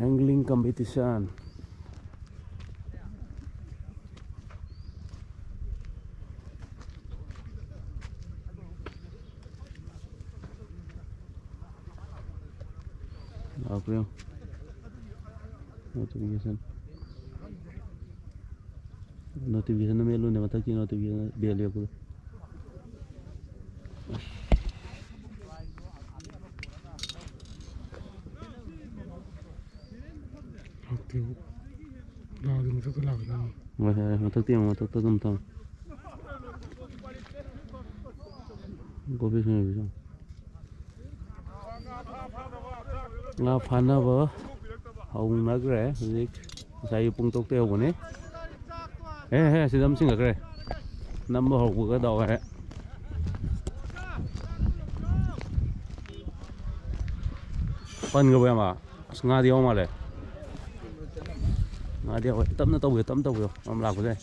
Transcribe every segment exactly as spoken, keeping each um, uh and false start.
Angling competition. ꯂꯥꯛꯄ꯭ꯔꯥ ꯌꯦꯡꯉꯨ꯫ Notification. Notification ꯃꯦꯠꯂꯨꯅꯦ, ꯃꯊꯛꯀꯤ notification bell ꯌꯦꯛꯄꯗꯣ꯫ ꯂꯥꯛꯇꯦꯕꯨ꯫ ꯂꯥꯛꯑꯗꯤ ꯃꯊꯛꯇ ꯂꯥꯛꯀꯗꯕꯅꯤ꯫ ꯍꯣꯏ, ꯍꯣꯏ, ꯃꯊꯛꯇ ꯌꯦꯡꯉꯣ, ꯃꯊꯛꯇ ꯑꯗꯨꯝ ꯊꯝꯃꯣ꯫ ꯀꯣꯐꯤ ꯁꯨꯝ ꯌꯦꯡꯉꯣ꯫ ꯉꯥ ꯐꯥꯅꯕ ꯍꯧꯅꯈ꯭ꯔꯦ ꯍꯧꯖꯤꯛ꯫ ꯉꯁꯥꯏ ꯄꯨꯡ ꯇꯔꯨꯛꯇ ꯍꯧꯕꯅꯤ꯫ ꯍꯦ, ꯍꯦ, ꯁꯤꯗ ꯑꯃ ꯆꯤꯡꯈꯠꯈ꯭ꯔꯦ꯫ ꯅꯝꯕ ꯍꯧꯔꯛꯄꯒ ꯗꯥꯎ ꯌꯥꯔꯦ꯫ ꯄꯟꯈ꯭ꯔꯕ ꯌꯥꯝ? ꯑꯁ, ꯉꯥꯗꯤ ꯌꯥꯎ ꯃꯥꯜꯂꯦ꯫ ꯉꯥꯗꯤ ꯌꯥꯎꯋꯦ꯫ ꯇꯞꯅ ꯇꯧꯕꯤꯌꯨ, ꯇꯞꯅ ꯇꯧꯕꯤꯌꯨ꯫ ꯌꯥꯝ ꯂꯥꯛꯄꯁꯦ꯫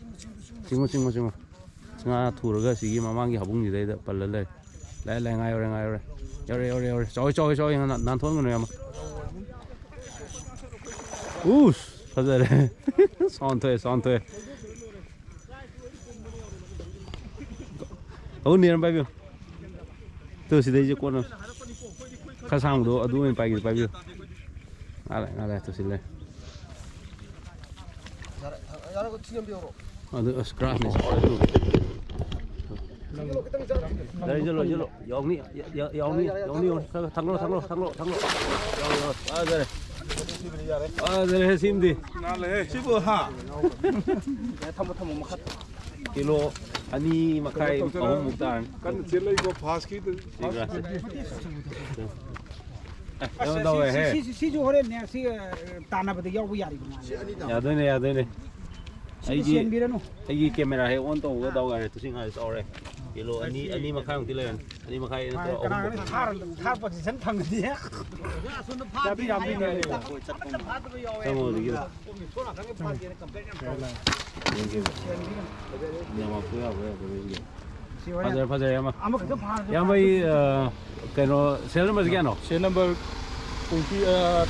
ꯆꯤꯡꯉꯨ, ꯆꯤꯡꯉꯨ, ꯆꯤꯡꯉꯨ꯫ ꯉꯥ ꯊꯨꯔꯒ ꯁꯤꯒꯤ ꯃꯃꯥꯡꯒꯤ ꯍꯥꯕꯨꯡꯁꯤꯗꯩꯗ ꯄꯜꯂ ꯂꯩꯔꯦ꯫ ꯂꯥꯛꯑꯦ, ꯂꯥꯛꯑꯦ, ꯉꯥ ꯌꯧꯔꯦ, ꯉꯥ ꯌꯧꯔꯦ꯫ ꯌꯧꯔꯦ, ꯌꯧꯔꯦ, ꯌꯧꯔꯦ꯫ ꯆꯥꯎꯋꯦ, ꯆꯥꯎꯋꯦ, ꯆꯥꯎꯋꯦ꯫ ꯅꯥꯟ-, ꯅꯥꯟꯊꯣꯛꯍꯟꯒꯅꯨ, ꯏꯌꯥꯝꯕ꯫ ꯎꯁ! ꯐꯖꯔꯦ꯫ ꯁꯥꯎꯟ ꯊꯣꯛꯑꯦ, ꯁꯥꯎꯟ ꯊꯣꯛꯑꯦ꯫ ꯑꯍꯨꯝ ꯅꯦꯔꯝ ꯄꯥꯏꯕꯤꯌꯨ꯫ ꯇꯨ, ꯁꯤꯗꯩꯁꯦ ꯀꯣꯟꯅ ꯈꯔ ꯁꯥꯡꯕꯗꯣ ꯑꯗꯨ ꯑꯣꯏꯅ ꯄꯥꯏꯒꯦ, ꯄꯥꯏꯕꯤꯌꯨ꯫ ꯉꯥ ꯂꯥꯛꯑꯦ, ꯉꯥ ꯂꯥꯛꯑꯦ, ꯇꯨ ꯁꯤ ꯂꯩꯔꯦ꯫ ꯌꯥꯔꯦ, ꯌꯥꯔꯦ, ꯁꯤ ꯑꯃ ꯄꯤꯍꯧꯔꯣ꯫ ꯑꯗꯨ ꯑꯁ, ꯀ꯭ꯔꯥꯁꯅꯦ꯫ ꯌꯥꯔꯦ, ꯆꯠꯂꯣ, ꯆꯠꯂꯣ꯫ ꯌꯥꯎꯅꯤ, ꯌꯥ-, ꯌꯥ-, ꯌꯥꯎꯅꯤ, ꯌꯥꯎꯅꯤ, ꯌꯥꯎꯅꯤ꯫ ꯊꯥꯡꯒꯠꯂꯣ, ꯊꯥꯡꯒꯠꯂꯣ, ꯊꯥꯡꯒꯠꯂꯣ, ꯊꯥꯡꯒꯠꯂꯣ꯫ ꯌꯥꯎꯅꯤ, ꯌꯥꯎꯅꯤ꯫ ꯐꯖꯔꯦ꯫ ꯐꯖꯔꯦ, ꯁꯤꯃꯗꯤ꯫ ꯅꯥꯜꯂꯦꯍꯦ꯫ ꯁꯤꯕꯨ, ꯍꯥ? ꯊꯝꯃꯣ, ꯊꯝꯃꯣ, ꯃꯈꯥ꯫ ꯀꯤꯂꯣ ꯑꯅꯤ ꯃꯈꯥꯏ, ꯇꯧꯁꯜꯂꯣ꯫ ꯑꯍꯨꯝꯃꯨꯛ ꯇꯥꯔꯅꯤ꯫ ꯀꯟꯅ ꯆꯦꯜꯂꯛꯏꯀꯣ, ꯐꯥꯁꯀꯤ꯫ ꯁꯤ ꯒ꯭ꯔꯥꯁꯁꯦ꯫ ꯑꯦ, ꯀꯩꯅꯣ ꯑꯁ, ꯇꯧꯋꯦꯍꯦ꯫ ꯁꯤ, ꯁꯤ, ꯁꯤ, ꯁꯤꯁꯨ ꯍꯣꯔꯦꯟꯅꯦ, ꯁꯤ, ꯑ, ꯇꯥꯟꯅꯕꯗ ꯌꯥꯎꯕ ꯌꯥꯔꯤꯕ ꯉꯥꯁꯦ꯫ ꯌꯥꯗꯣꯏꯅꯦ, ꯌꯥꯗꯣꯏꯅꯦ꯫ ꯁꯤꯗꯤ ꯑꯩꯒꯤ, ꯆꯦꯟꯕꯤꯔꯅꯨ꯫ ꯑꯩꯒꯤ ꯀꯦꯃꯦꯔꯥ ꯍꯦꯛ ꯑꯣꯟ ꯇꯧꯕꯒ ꯗꯥꯎ ꯌꯥꯔꯦ, ꯇꯨꯁꯤ ꯉꯥꯁꯦ ꯆꯥꯎꯔꯦ꯫ ꯀꯤꯂꯣ ꯑꯅꯤ, ꯑꯅꯤ ꯃꯈꯥꯏꯃꯨꯛꯇꯤ ꯂꯩꯔꯅꯤ꯫ ꯑꯅꯤ ꯃꯈꯥꯏ ꯅꯠꯇ꯭ꯔꯒ ꯑꯍꯨꯝ꯫ ꯀꯅꯥꯒꯅꯤ? ꯊꯥꯔ, ꯊꯥꯔ position ꯊꯝꯒꯗꯤ꯫ ꯌꯥꯝꯗꯤ ꯌꯥꯝꯗꯤ ꯅꯦꯝꯃꯦ꯫ ꯆꯪꯉꯣ ꯑꯗꯨꯒꯤꯗꯣ꯫ ꯌꯦꯡꯒꯦꯕ꯫ ꯅꯦꯠꯋꯥꯛꯇꯣ ꯌꯥꯕ꯭ꯔꯥ ꯌꯥꯗꯕ꯭ꯔꯥ ꯌꯦꯡꯒꯦ꯫ ꯁꯤ ꯍꯣꯔꯦꯟ ꯐꯖꯔꯦ, ꯐꯖꯔꯦ, ꯏꯌꯥꯝꯕ꯫ ꯑꯃꯈꯛꯇ ꯐꯥꯔꯁꯨ ꯏꯌꯥꯝꯕ, ꯐꯥꯔꯁꯨ꯫ ꯑꯩ, ꯑ, ꯀꯩꯅꯣ, serial number ꯁꯦ ꯀꯌꯥꯅꯣ? Serial number twenty, ꯑ,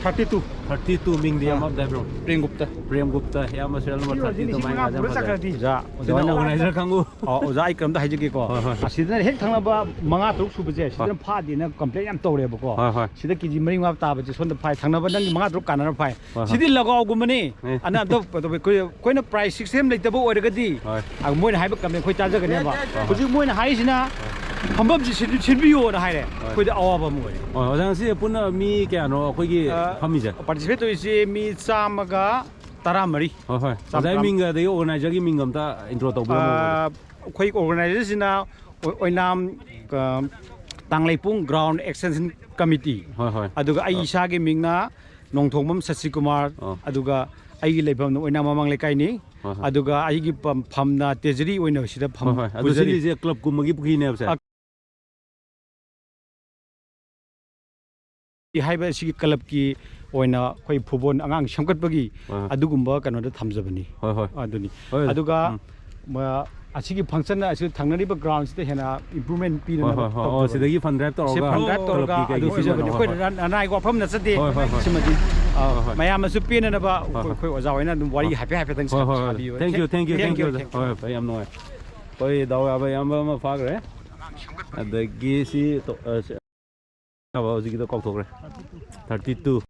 ꯊꯥꯔꯇꯤ ꯇꯨ꯫ ꯊꯥꯔꯇꯤ ꯇꯨ ꯃꯤꯡꯗꯤ ꯑꯥ꯫ ꯑꯃ ꯗꯥꯏꯕ꯭ꯔꯣ? ꯄ꯭ꯔꯦꯝꯒꯨꯞꯇ꯫ ꯄ꯭ꯔꯦꯝꯒꯨꯞꯇ, ꯏꯌꯥꯝꯕ ꯁꯦꯜ ꯅꯝꯕꯔ ꯊꯥꯔꯇꯤ ꯇꯨ ꯃꯥꯏ ꯉꯥꯏꯖꯔ ꯐꯖꯔꯦ꯫ ꯑꯣꯖꯥ, ꯑꯣꯖꯥ ꯑꯣꯖꯥꯅ ꯍꯣꯏꯅ ꯑꯣꯔꯒꯅꯥꯏꯖꯔ ꯀꯥꯡꯕꯨ꯫ ꯑꯣ, ꯑꯣꯖꯥ, ꯑꯩ ꯀꯩꯅꯣꯝꯇ ꯍꯥꯏꯖꯒꯦꯀꯣ꯫ ꯍꯣꯏ, ꯍꯣꯏ꯫ ꯑꯁꯤꯗꯅ ꯍꯦꯛ ꯊꯪꯅꯕ ꯃꯉꯥ ꯇꯔꯨꯛ ꯁꯨꯕꯁꯦ, ꯍꯣꯏ꯫ ꯁꯤꯗꯅ ꯐꯥꯗꯦꯅ ꯀꯝꯄ꯭ꯂꯦꯟ ꯌꯥꯝ ꯇꯧꯔꯦꯕꯀꯣ꯫ ꯍꯣꯏ, ꯍꯣꯏ꯫ ꯁꯤꯗ ꯀꯦꯖꯤ ꯃꯔꯤ ꯃꯉꯥ ꯇꯥꯕꯁꯦ ꯁꯣꯝꯗ ꯐꯥꯏ, ꯊꯪꯅꯕ ꯅꯪꯒꯤ ꯃꯉꯥ ꯇꯔꯨꯛ ꯀꯥꯟꯅꯔ ꯐꯥꯏ꯫ ꯍꯣꯏ, ꯍꯣꯏ꯫ ꯁꯤꯗꯤ ꯂꯒꯥꯎꯒꯨꯝꯕꯅꯤ꯫ ꯑꯦ꯫ ꯑꯅ ꯑꯝꯇ ꯑꯩꯈꯣꯏ, ꯑꯩꯈꯣꯏꯅ ꯄ꯭ꯔꯥꯏꯁ ꯁꯤꯁꯇꯦꯝ ꯂꯩꯇꯕ ꯑꯣꯏꯔꯒꯗꯤ, ꯍꯣꯏ꯫ ꯑ, ꯃꯣꯏꯅ ꯍꯥꯏꯕ ꯀꯝꯄ꯭ꯂꯦꯟ ꯑꯩꯈꯣꯏ ꯇꯥꯖꯒꯅꯦꯕ꯫ ꯍꯣꯏ, ꯍꯣꯏ꯫ ꯍꯧꯖꯤꯛ ꯃꯣꯏꯅ ꯍꯥꯏꯔꯤꯁꯤꯅ ꯐꯝꯐꯝꯁꯤ ꯁꯤꯟ-, ꯁꯤꯟꯕꯤꯌꯣꯅ ꯍꯥꯏꯔꯦ꯫ ꯍꯣꯏ꯫ ꯑꯩꯈꯣꯏꯗ ꯑꯋꯥꯕ ꯑꯃ ꯑꯣꯏꯔꯦ꯫ ꯍꯣꯏ, ꯑꯣꯖꯥ, ꯉꯁꯤ ꯄꯨꯟꯅ ꯃꯤ ꯀꯌꯥꯅꯣ ꯑꯩꯈꯣꯏꯒꯤ ꯑ, ꯐꯝꯃꯤꯁꯦ? ꯄꯥꯔꯇꯤꯁꯤꯄꯦꯠ ꯇꯧꯔꯤꯁꯤ ꯃꯤ ꯆꯥꯝꯃꯒ ꯇꯔꯥꯃꯔꯤ꯫ ꯍꯣꯏ, ꯍꯣꯏ꯫ ꯆꯥꯝꯃ ꯑꯣꯖꯥꯒꯤ ꯇꯔꯥ-, ꯃꯤꯡꯒ ꯑꯗꯒꯤ ꯑꯣꯔꯒꯅꯥꯏꯖꯔꯒꯤ ꯃꯤꯡꯒ ꯑꯝꯇ ꯏꯟꯇ꯭ꯔꯣ ꯇꯧꯕꯤꯔꯝꯃꯣ꯫ ꯑ, ꯑꯩꯈꯣꯏ ꯑꯣꯔꯒꯅꯥꯏꯖꯔꯁꯤꯅ ꯑꯣ-, ꯑꯣꯏꯅꯥꯝ, ꯑ, ꯇꯥꯡꯂꯩꯄꯨꯡ ꯒ꯭ꯔꯥꯎꯟ ꯑꯦꯛꯁꯇꯦꯟꯁꯟ ꯀꯃꯤꯇꯤ꯫ ꯍꯣꯏ, ꯍꯣꯏ꯫ ꯑꯗꯨꯒ ꯑꯩ ꯑ꯫ ꯏꯁꯥꯒꯤ ꯃꯤꯡꯅ ꯅꯣꯡꯊꯣꯡꯕꯝ ꯁꯁꯤꯀꯨꯃꯥꯔ, ꯑꯣ꯫ ꯑꯗꯨꯒ ꯑꯩꯒꯤ ꯂꯩꯐꯝꯅ ꯑꯣꯏꯅꯥꯝ ꯃꯃꯥꯡ ꯂꯩꯀꯥꯏꯅꯤ꯫ ꯍꯣꯏ, ꯍꯣꯏ꯫ ꯑꯗꯨꯒ ꯑꯩꯒꯤ ꯄꯝ-, ꯐꯝꯅ ꯇꯦꯖꯔꯤ ꯑꯣꯏꯅ ꯁꯤꯗ ꯐꯝ ꯍꯣꯏ, ꯍꯣꯏ꯫ ꯑꯗꯨ ꯄꯨꯖꯔꯤ꯫ ꯁꯤꯜꯂꯤꯁꯦ ꯀ꯭ꯂꯕꯀꯨꯝꯕꯒꯤ ꯄꯨꯈ꯭ꯔꯤꯅꯦꯕꯁꯦ? ꯑ-, ꯍꯥꯏꯕ ꯑꯁꯤꯒꯤ ꯀ꯭ꯂꯕꯀꯤ ꯑꯣꯏꯅ ꯑꯩꯈꯣꯏ ꯐꯨꯠꯕꯣꯜ ꯑꯉꯥꯡ ꯁꯦꯝꯒꯠꯄꯒꯤ ꯍꯣꯏ, ꯍꯣꯏ꯫ ꯑꯗꯨꯒꯨꯝꯕ ꯀꯩꯅꯣꯗ ꯊꯝꯖꯕꯅꯤ꯫ ꯍꯣꯏ, ꯍꯣꯏ꯫ ꯑꯗꯨꯅꯤ꯫ ꯍꯣꯏ꯫ ꯑꯗꯨꯒ, ꯎꯝ꯫ ꯃ-, ꯑꯁꯤꯒꯤ ꯐꯪꯁꯟ ꯑꯁꯤ ꯊꯪꯅꯔꯤꯕ ꯒ꯭ꯔꯥꯎꯟꯁꯤꯗ ꯍꯦꯟꯅ ꯏꯝꯄ꯭ꯔꯨꯚꯃꯦꯟ ꯍꯣꯏ, ꯄꯤꯅꯅꯕ ꯍꯣꯏ, ꯍꯣꯏ꯫ ꯑꯣ, ꯇꯧꯖꯕꯅꯤ꯫ ꯁꯤꯗꯒꯤ ꯐꯟ ꯗ꯭ꯔꯥꯏꯚ ꯁꯤ ꯇꯧꯔꯒ ꯐꯟ ꯗ꯭ꯔꯥꯏꯚ ꯇꯧꯔꯒ ꯀ꯭ꯂꯕꯀꯤ ꯑꯗꯨ ꯀꯩꯒꯤ ꯄꯤꯖꯕꯅꯤ꯫ ꯁꯤꯖꯤꯟꯅꯅꯕ꯫ ꯑꯩꯈꯣꯏ ꯍꯣꯏ꯫ ꯔꯟ-, ꯔꯟ-, ꯍꯥꯏꯒꯣ ꯋꯥꯐꯝ ꯅꯠꯆꯗꯦ꯫ ꯍꯣꯏ, ꯍꯣꯏ, ꯍꯣꯏ꯫ ꯁꯤꯃꯗꯤ, ꯑ, ꯍꯣꯏ, ꯍꯣꯏ꯫ ꯃꯌꯥꯝꯅꯁꯨ ꯄꯦꯟꯅꯅꯕ ꯑꯩꯈꯣꯏ, ꯍꯣꯏ, ꯍꯣꯏ꯫ ꯑꯩꯈꯣꯏ ꯑꯣꯖꯥ ꯍꯣꯏꯅ ꯑꯗꯨꯝ ꯋꯥꯔꯤ ꯍꯣꯏ, ꯍꯣꯏ꯫ ꯍꯥꯏꯐꯦꯠ ꯍꯥꯏꯐꯦꯠꯇꯪ ꯍꯣꯏ, ꯍꯣꯏ, ꯁꯥꯕꯤꯌꯨ꯫ ꯍꯣꯏ꯫ Thank you, thank you, thank you, thank you, thank you꯫ ꯍꯣꯏ, ꯍꯣꯏ, ꯐꯔꯦ, ꯌꯥꯝ ꯅꯨꯡꯉꯥꯏ꯫ ꯑꯩꯈꯣꯏ ꯗꯥꯎ ꯌꯥꯕ ꯏꯌꯥꯝꯕ ꯑꯃ ꯐꯥꯈ꯭ꯔꯦ꯫ ꯑꯗꯒꯤ ꯁꯤ ꯇꯣ-, ꯑ, ꯁꯤ ꯍꯧꯖꯤꯛꯀꯤꯗꯣ ꯀꯥꯎꯊꯣꯛꯈ꯭ꯔꯦ꯫ Thirty two.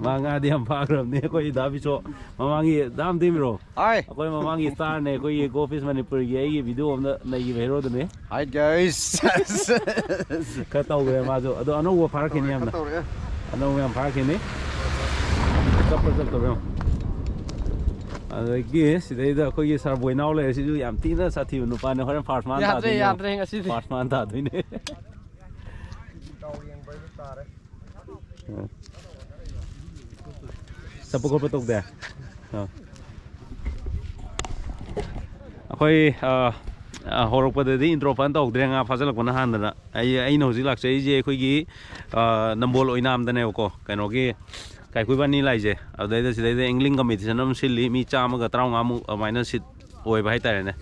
ꯃꯉꯥꯗꯤ ꯌꯥꯝ ꯐꯥꯈ꯭ꯔꯕꯅꯦ ꯑꯩꯈꯣꯏ ꯗꯥ ꯕꯤꯁꯣ꯫ ꯃꯃꯥꯡꯒꯤ ꯗꯥꯝ ꯇꯤꯃꯤꯔꯣ? ꯍꯥꯏ꯫ ꯑꯩꯈꯣꯏ ꯃꯃꯥꯡꯒꯤ ꯁ꯭ꯇꯥꯔꯅꯦ, ꯑꯩꯈꯣꯏꯒꯤ ꯒꯣ ꯐꯤꯁ ꯃꯅꯤꯄꯨꯔꯒꯤ ꯑꯩꯒꯤ ꯚꯤꯗꯤꯑꯣ ꯑꯃꯗ ꯅꯩꯈꯤꯕ ꯍꯦꯔꯣꯗꯨꯅꯦ꯫ Hi guys꯫ ꯈꯔ ꯇꯧꯈ꯭ꯔꯦ ꯃꯥꯁꯨ꯫ ꯑꯗꯣ ꯑꯅꯧꯕ ꯐꯥꯔꯛꯈꯤꯅꯤ ꯌꯥꯝꯅ꯫ ꯇꯧꯔꯦ꯫ ꯑꯅꯧꯕ ꯌꯥꯝ ꯐꯥꯔꯛꯈꯤꯅꯤ꯫ ꯆꯠꯄ꯭ꯔꯥ ꯆꯠꯇꯕ꯭ꯔꯥ ꯌꯦꯡꯉꯣ꯫ ꯑꯗꯒꯤ ꯁꯤꯗꯩꯗ ꯑꯩꯈꯣꯏꯒꯤ ꯁꯥꯔ ꯕꯣꯏꯅꯥꯎ ꯂꯩꯔꯦ꯫ ꯁꯤꯁꯨ ꯌꯥꯝ ꯊꯤꯅ ꯁꯥꯊꯤꯕ ꯅꯨꯄꯥꯅꯦ꯫ ꯍꯣꯔꯦꯟ ꯐꯥꯔꯁ ꯃꯥꯟ ꯌꯥꯗ꯭ꯔꯦ, ꯇꯥꯗꯣꯏꯅꯦ꯫ ꯌꯥꯗ꯭ꯔꯦ ꯉꯁꯤꯗꯤ꯫ ꯐꯥꯔꯁ ꯃꯥꯟ ꯇꯥꯗꯣꯏꯅꯦ꯫ ꯆꯠꯄ ꯈꯣꯠꯄ ꯇꯧꯗꯦ? ꯑꯥ꯫ ꯑꯩꯈꯣꯏ, ꯑꯥ, ꯑꯥ, ꯍꯧꯔꯛꯄꯗꯗꯤ ꯏꯟꯇ꯭ꯔꯣ ꯐꯖꯅ ꯇꯧꯍꯧꯗ꯭ꯔꯦ, ꯉꯥ ꯐꯥꯖꯤꯜꯂꯛꯄꯅ ꯍꯥꯟꯗꯅ꯫ ꯑꯩ, ꯑꯩꯅ ꯍꯧꯖꯤꯛ ꯂꯥꯛꯆꯔꯤꯁꯦ ꯑꯩꯈꯣꯏꯒꯤ, ꯑꯥ, ꯅꯝꯕꯣꯜ ꯑꯣꯏꯅꯥꯝꯗꯅꯦꯕꯀꯣ, ꯀꯩꯅꯣꯒꯤ ꯀꯥꯏꯀꯨꯕꯥꯅꯤ ꯂꯥꯛꯏꯁꯦ꯫ ꯑꯗꯨꯗꯩꯗ ꯁꯤꯗꯩꯗ ꯑꯦꯡꯒ꯭ꯂꯤꯡ ꯀꯝꯄꯤꯇꯤꯁꯟ ꯑꯃ ꯁꯤꯜꯂꯤ, ꯃꯤ ꯆꯥꯝꯃꯒ ꯇꯔꯥꯃꯉꯥꯃꯨꯛ ꯑꯗꯨꯃꯥꯏꯅ ꯁꯤꯠ ꯑꯣꯏꯕ ꯍꯥꯏꯇꯥꯔꯦꯅꯦ꯫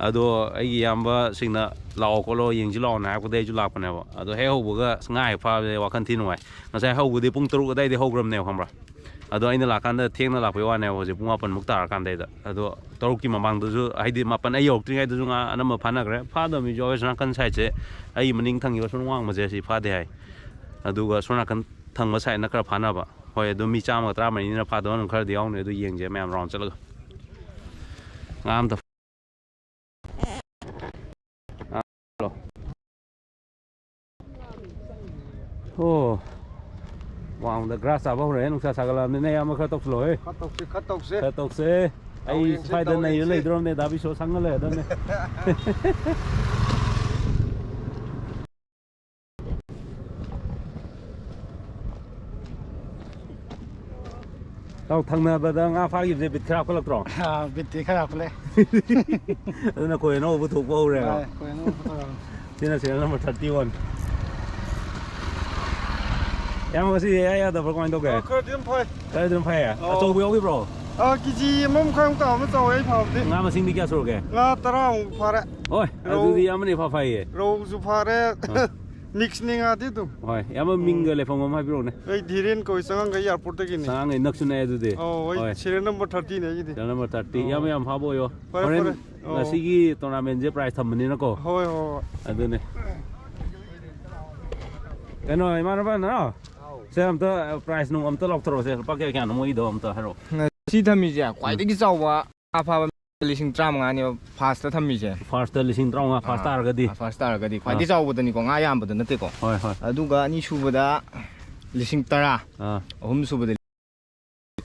ꯑꯗꯣ ꯑꯩꯒꯤ ꯏꯌꯥꯝꯕꯁꯤꯡꯅ "ꯂꯥꯛꯑꯣ ꯈꯣꯠꯂꯣ, ꯌꯦꯡꯁꯤ ꯂꯥꯛꯑꯣꯅ" ꯍꯥꯏꯔꯛꯄꯗꯒꯤ ꯑꯩꯁꯨ ꯂꯥꯛꯄꯅꯦꯕ꯫ ꯑꯗꯣ ꯍꯦꯛ ꯍꯧꯕꯒ ꯑꯁ ꯉꯥ ꯍꯦꯛ ꯐꯥꯕꯁꯦ ꯋꯥꯈꯜ ꯊꯤ ꯅꯨꯡꯉꯥꯏ꯫ ꯉꯁꯥꯏ ꯍꯧꯕꯗꯤ ꯄꯨꯡ ꯇꯔꯨꯛ ꯑꯗꯨꯋꯥꯏꯗꯩ ꯍꯧꯈ꯭ꯔꯕꯅꯦꯕ, ꯈꯪꯕ꯭ꯔꯥ? ꯑꯗꯣ ꯑꯩꯅ ꯂꯥꯛꯀꯥꯟꯗ ꯊꯦꯡꯅ ꯂꯥꯛꯄꯩ ꯋꯥꯅꯦꯕ, ꯍꯧꯖꯤꯛ ꯄꯨꯡ ꯃꯥꯄꯟꯃꯨꯛ ꯇꯥꯔꯀꯥꯟꯗꯩꯗ꯫ ꯑꯗꯣ ꯇꯔꯨꯛꯀꯤ ꯃꯃꯥꯡꯗꯁꯨ, ꯍꯥꯏꯗꯤ ꯃꯥꯄꯟ ꯑꯩ ꯌꯧꯔꯛꯇ꯭ꯔꯤꯉꯩꯗꯁꯨ ꯉꯥ ꯑꯅꯝꯕ ꯐꯥꯅꯈ꯭ꯔꯦ꯫ ꯐꯥꯗꯕ ꯃꯤꯁꯨ ꯌꯥꯎꯋꯦ꯫ ꯁꯣꯝ ꯅꯥꯀꯟ ꯁꯥꯏꯠꯁꯦ, ꯑꯩ ꯃꯅꯤꯡ ꯊꯪꯉꯤꯕ ꯁꯣꯝ ꯋꯥꯡꯃꯁꯦ, ꯁꯤ ꯐꯥꯗꯦ ꯍꯥꯏ꯫ ꯑꯗꯨꯒ ꯁꯣꯝ ꯅꯥꯀꯟ ꯊꯪꯕ ꯁꯥꯏꯠꯅ ꯈꯔ ꯐꯥꯅꯕ꯫ ꯍꯣꯏ, ꯑꯗꯨ ꯃꯤ ꯆꯥꯝꯃꯒ ꯇꯔꯥꯃꯔꯤꯅ ꯐꯥꯗꯕ ꯑꯗꯨꯝ ꯈꯔꯗꯤ ꯌꯥꯎꯅꯤ꯫ ꯑꯗꯨ ꯌꯦꯡꯁꯦ ꯃꯌꯥꯝ ꯔꯥꯎꯟ ꯆꯠꯂꯒ꯫ ꯉꯥ ꯑꯝꯇ ꯍꯜꯂꯣ꯫ ꯑꯣ, ꯋꯥꯡꯃꯗ ꯒ꯭ꯔꯥꯁ ꯆꯥꯕ ꯍꯧꯔꯛꯑꯦ꯫ ꯅꯨꯡꯁꯥ ꯁꯥꯒꯠꯂꯛꯑꯕꯅꯤꯅ ꯏꯌꯥꯝꯕ ꯈꯔ ꯇꯧꯁꯤꯜꯂꯣꯍꯦ꯫ ꯈꯔ ꯇꯧꯁꯤ, ꯈꯔ ꯇꯧꯁꯤ꯫ ꯈꯔ ꯇꯧꯁꯦ꯫ ꯗꯥꯎ ꯑꯩ ꯌꯦꯡꯁꯤ, ꯁ꯭ꯋꯥꯏꯗ ꯗꯥꯎ ꯅꯩꯔ ꯌꯦꯡꯁꯤ꯫ ꯂꯩꯗ꯭ꯔꯣꯝꯅꯦ, ꯗꯥ ꯕꯤꯁꯣ ꯁꯪꯉ ꯂꯩꯔꯗꯝꯅꯦ꯫ ꯏꯇꯥꯎ, ꯊꯪꯅꯕꯗ ꯉꯥ ꯐꯥꯈꯤꯕꯁꯦ ꯕꯤꯠ ꯈꯔ ꯍꯥꯞꯀꯠꯂꯛꯇ꯭ꯔꯣ? ꯑꯥ, ꯕꯤꯠꯇꯤ ꯈꯔ ꯍꯥꯞꯀꯠꯂꯦ꯫ ꯑꯗꯨꯅ ꯈꯣꯏ ꯑꯅꯧꯕ ꯄꯨꯊꯣꯛꯄ ꯍꯧꯔꯦꯕ꯫ ꯑꯥ, ꯈꯣꯏ ꯑꯅꯧꯕ ꯄꯨꯊꯣꯔꯛꯑꯕꯅꯤ꯫ ꯁꯤꯅ serial number thirty one꯫ ꯏꯌꯥꯝꯕ, ꯉꯁꯤ ꯏꯌꯥ ꯌꯥꯗꯕ꯭ꯔꯣ, ꯀꯃꯥꯏꯅ ꯇꯧꯒꯦ? ꯑꯥ, ꯈꯔꯗꯤ ꯑꯗꯨꯝ ꯐꯥꯏ꯫ ꯈꯔꯗꯤ ꯑꯗꯨꯝ ꯐꯥꯏꯌꯦ? ꯑꯧ꯫ ꯑꯆꯧꯕ ꯌꯥꯎꯈꯤꯕ꯭ꯔꯣ? ꯑꯥ, ꯀꯦ ꯖꯤ ꯑꯃ ꯃꯈꯥꯏꯃꯨꯛ ꯇꯥꯕ ꯑꯃ ꯆꯥꯎꯋꯦ ꯑꯩ ꯐꯥꯕꯗꯤ꯫ ꯉꯥ ꯃꯁꯤꯡꯗꯤ ꯀꯌꯥ ꯁꯨꯔꯒꯦ? ꯉꯥ ꯇꯔꯥꯃꯨꯛ ꯐꯥꯔꯦ꯫ ꯍꯣꯏ, ꯔꯧ-, ꯑꯗꯨꯗꯤ ꯏꯌꯥꯝꯕꯅ ꯏꯐꯥ ꯐꯥꯏꯌꯦ꯫ ꯔꯧꯁꯨ ꯐꯥꯔꯦ꯫ ꯑꯥ꯫ ꯃꯤꯛꯁꯅꯤ ꯉꯥꯗꯤ ꯑꯗꯨꯝ꯫ ꯍꯣꯏ, ꯏꯌꯥꯝꯕ ꯃꯤꯡꯒ ꯎꯝ꯫ ꯂꯩꯐꯝ ꯑꯃ ꯍꯥꯏꯕꯤꯔꯛꯎꯅꯦ꯫ ꯑꯩ ꯙꯤꯔꯦꯟ ꯀꯧꯏ, ꯆꯉꯥꯡꯒꯩ ꯑꯦꯌꯥꯔꯄꯣꯔꯠꯇꯒꯤꯅꯤ꯫ ꯆꯉꯥꯡꯒꯩ ꯅꯛꯁꯨ ꯅꯛꯑꯦ ꯑꯗꯨꯗꯤ꯫ ꯑꯧ, ꯑꯩ ꯍꯣꯏ꯫ Serial number thirty ꯅꯦ ꯑꯩꯒꯤꯗꯤ꯫ Serial number thirty꯫ ꯑꯧ꯫ ꯏꯌꯥꯝꯕ ꯌꯥꯝ ꯐꯥꯕ ꯑꯣꯏꯌꯣ꯫ ꯐꯔꯦ, ꯍꯣꯔꯦꯟ ꯐꯔꯦ꯫ ꯑꯧ꯫ ꯉꯁꯤꯒꯤ tournament ꯁꯦ prize ꯊꯝꯕꯅꯤꯅꯀꯣ꯫ ꯍꯣꯏ, ꯍꯣꯏ, ꯍꯣꯏ꯫ ꯑꯗꯨꯅꯦ꯫ ꯀꯩꯅꯣ, ꯏꯃꯥꯟꯅꯕ, ꯅꯅꯥꯎ? ꯍꯥꯎ꯫ ꯁꯦ, ꯑꯝꯇ prize ꯅꯨꯡ ꯑꯝꯇ ꯂꯥꯎꯊꯣꯔꯛꯑꯣꯁꯦ꯫ ꯂꯨꯄꯥ ꯀꯌꯥ ꯀꯌꯥꯅꯣ ꯃꯣꯏꯒꯤꯗꯣ ꯑꯝꯇ ꯍꯥꯏꯔꯛꯑꯣ꯫ ꯉꯁꯤ ꯊꯝꯃꯤꯁꯦ ꯎꯝ꯫ ꯈ꯭ꯋꯥꯏꯗꯒꯤ ꯆꯥꯎꯕ ꯉꯥ ꯐꯥꯕ ꯂꯤꯁꯤꯡ ꯇꯔꯥꯃꯉꯥꯅꯦꯕ first ꯇ ꯊꯝꯃꯤꯁꯦ꯫ First ꯇ ꯂꯤꯁꯤꯡ ꯇꯔꯥꯃꯉꯥ first ꯑꯥ, ꯇꯥꯔꯒꯗꯤ? ꯑꯥ, first ꯇꯥꯔꯒꯗꯤ꯫ ꯈ꯭ꯋꯥꯏꯗꯒꯤ ꯑꯥ꯫ ꯆꯥꯎꯕꯗꯅꯤꯀꯣ, ꯉꯥ ꯌꯥꯝꯕꯗ ꯅꯠꯇꯦꯀꯣ꯫ ꯍꯣꯏ, ꯍꯣꯏ꯫ ꯑꯗꯨꯒ ꯑꯅꯤꯁꯨꯕꯗ ꯂꯤꯁꯤꯡ ꯇꯔꯥ, ꯑꯥ꯫ ꯑꯍꯨꯝꯁꯨꯕꯗ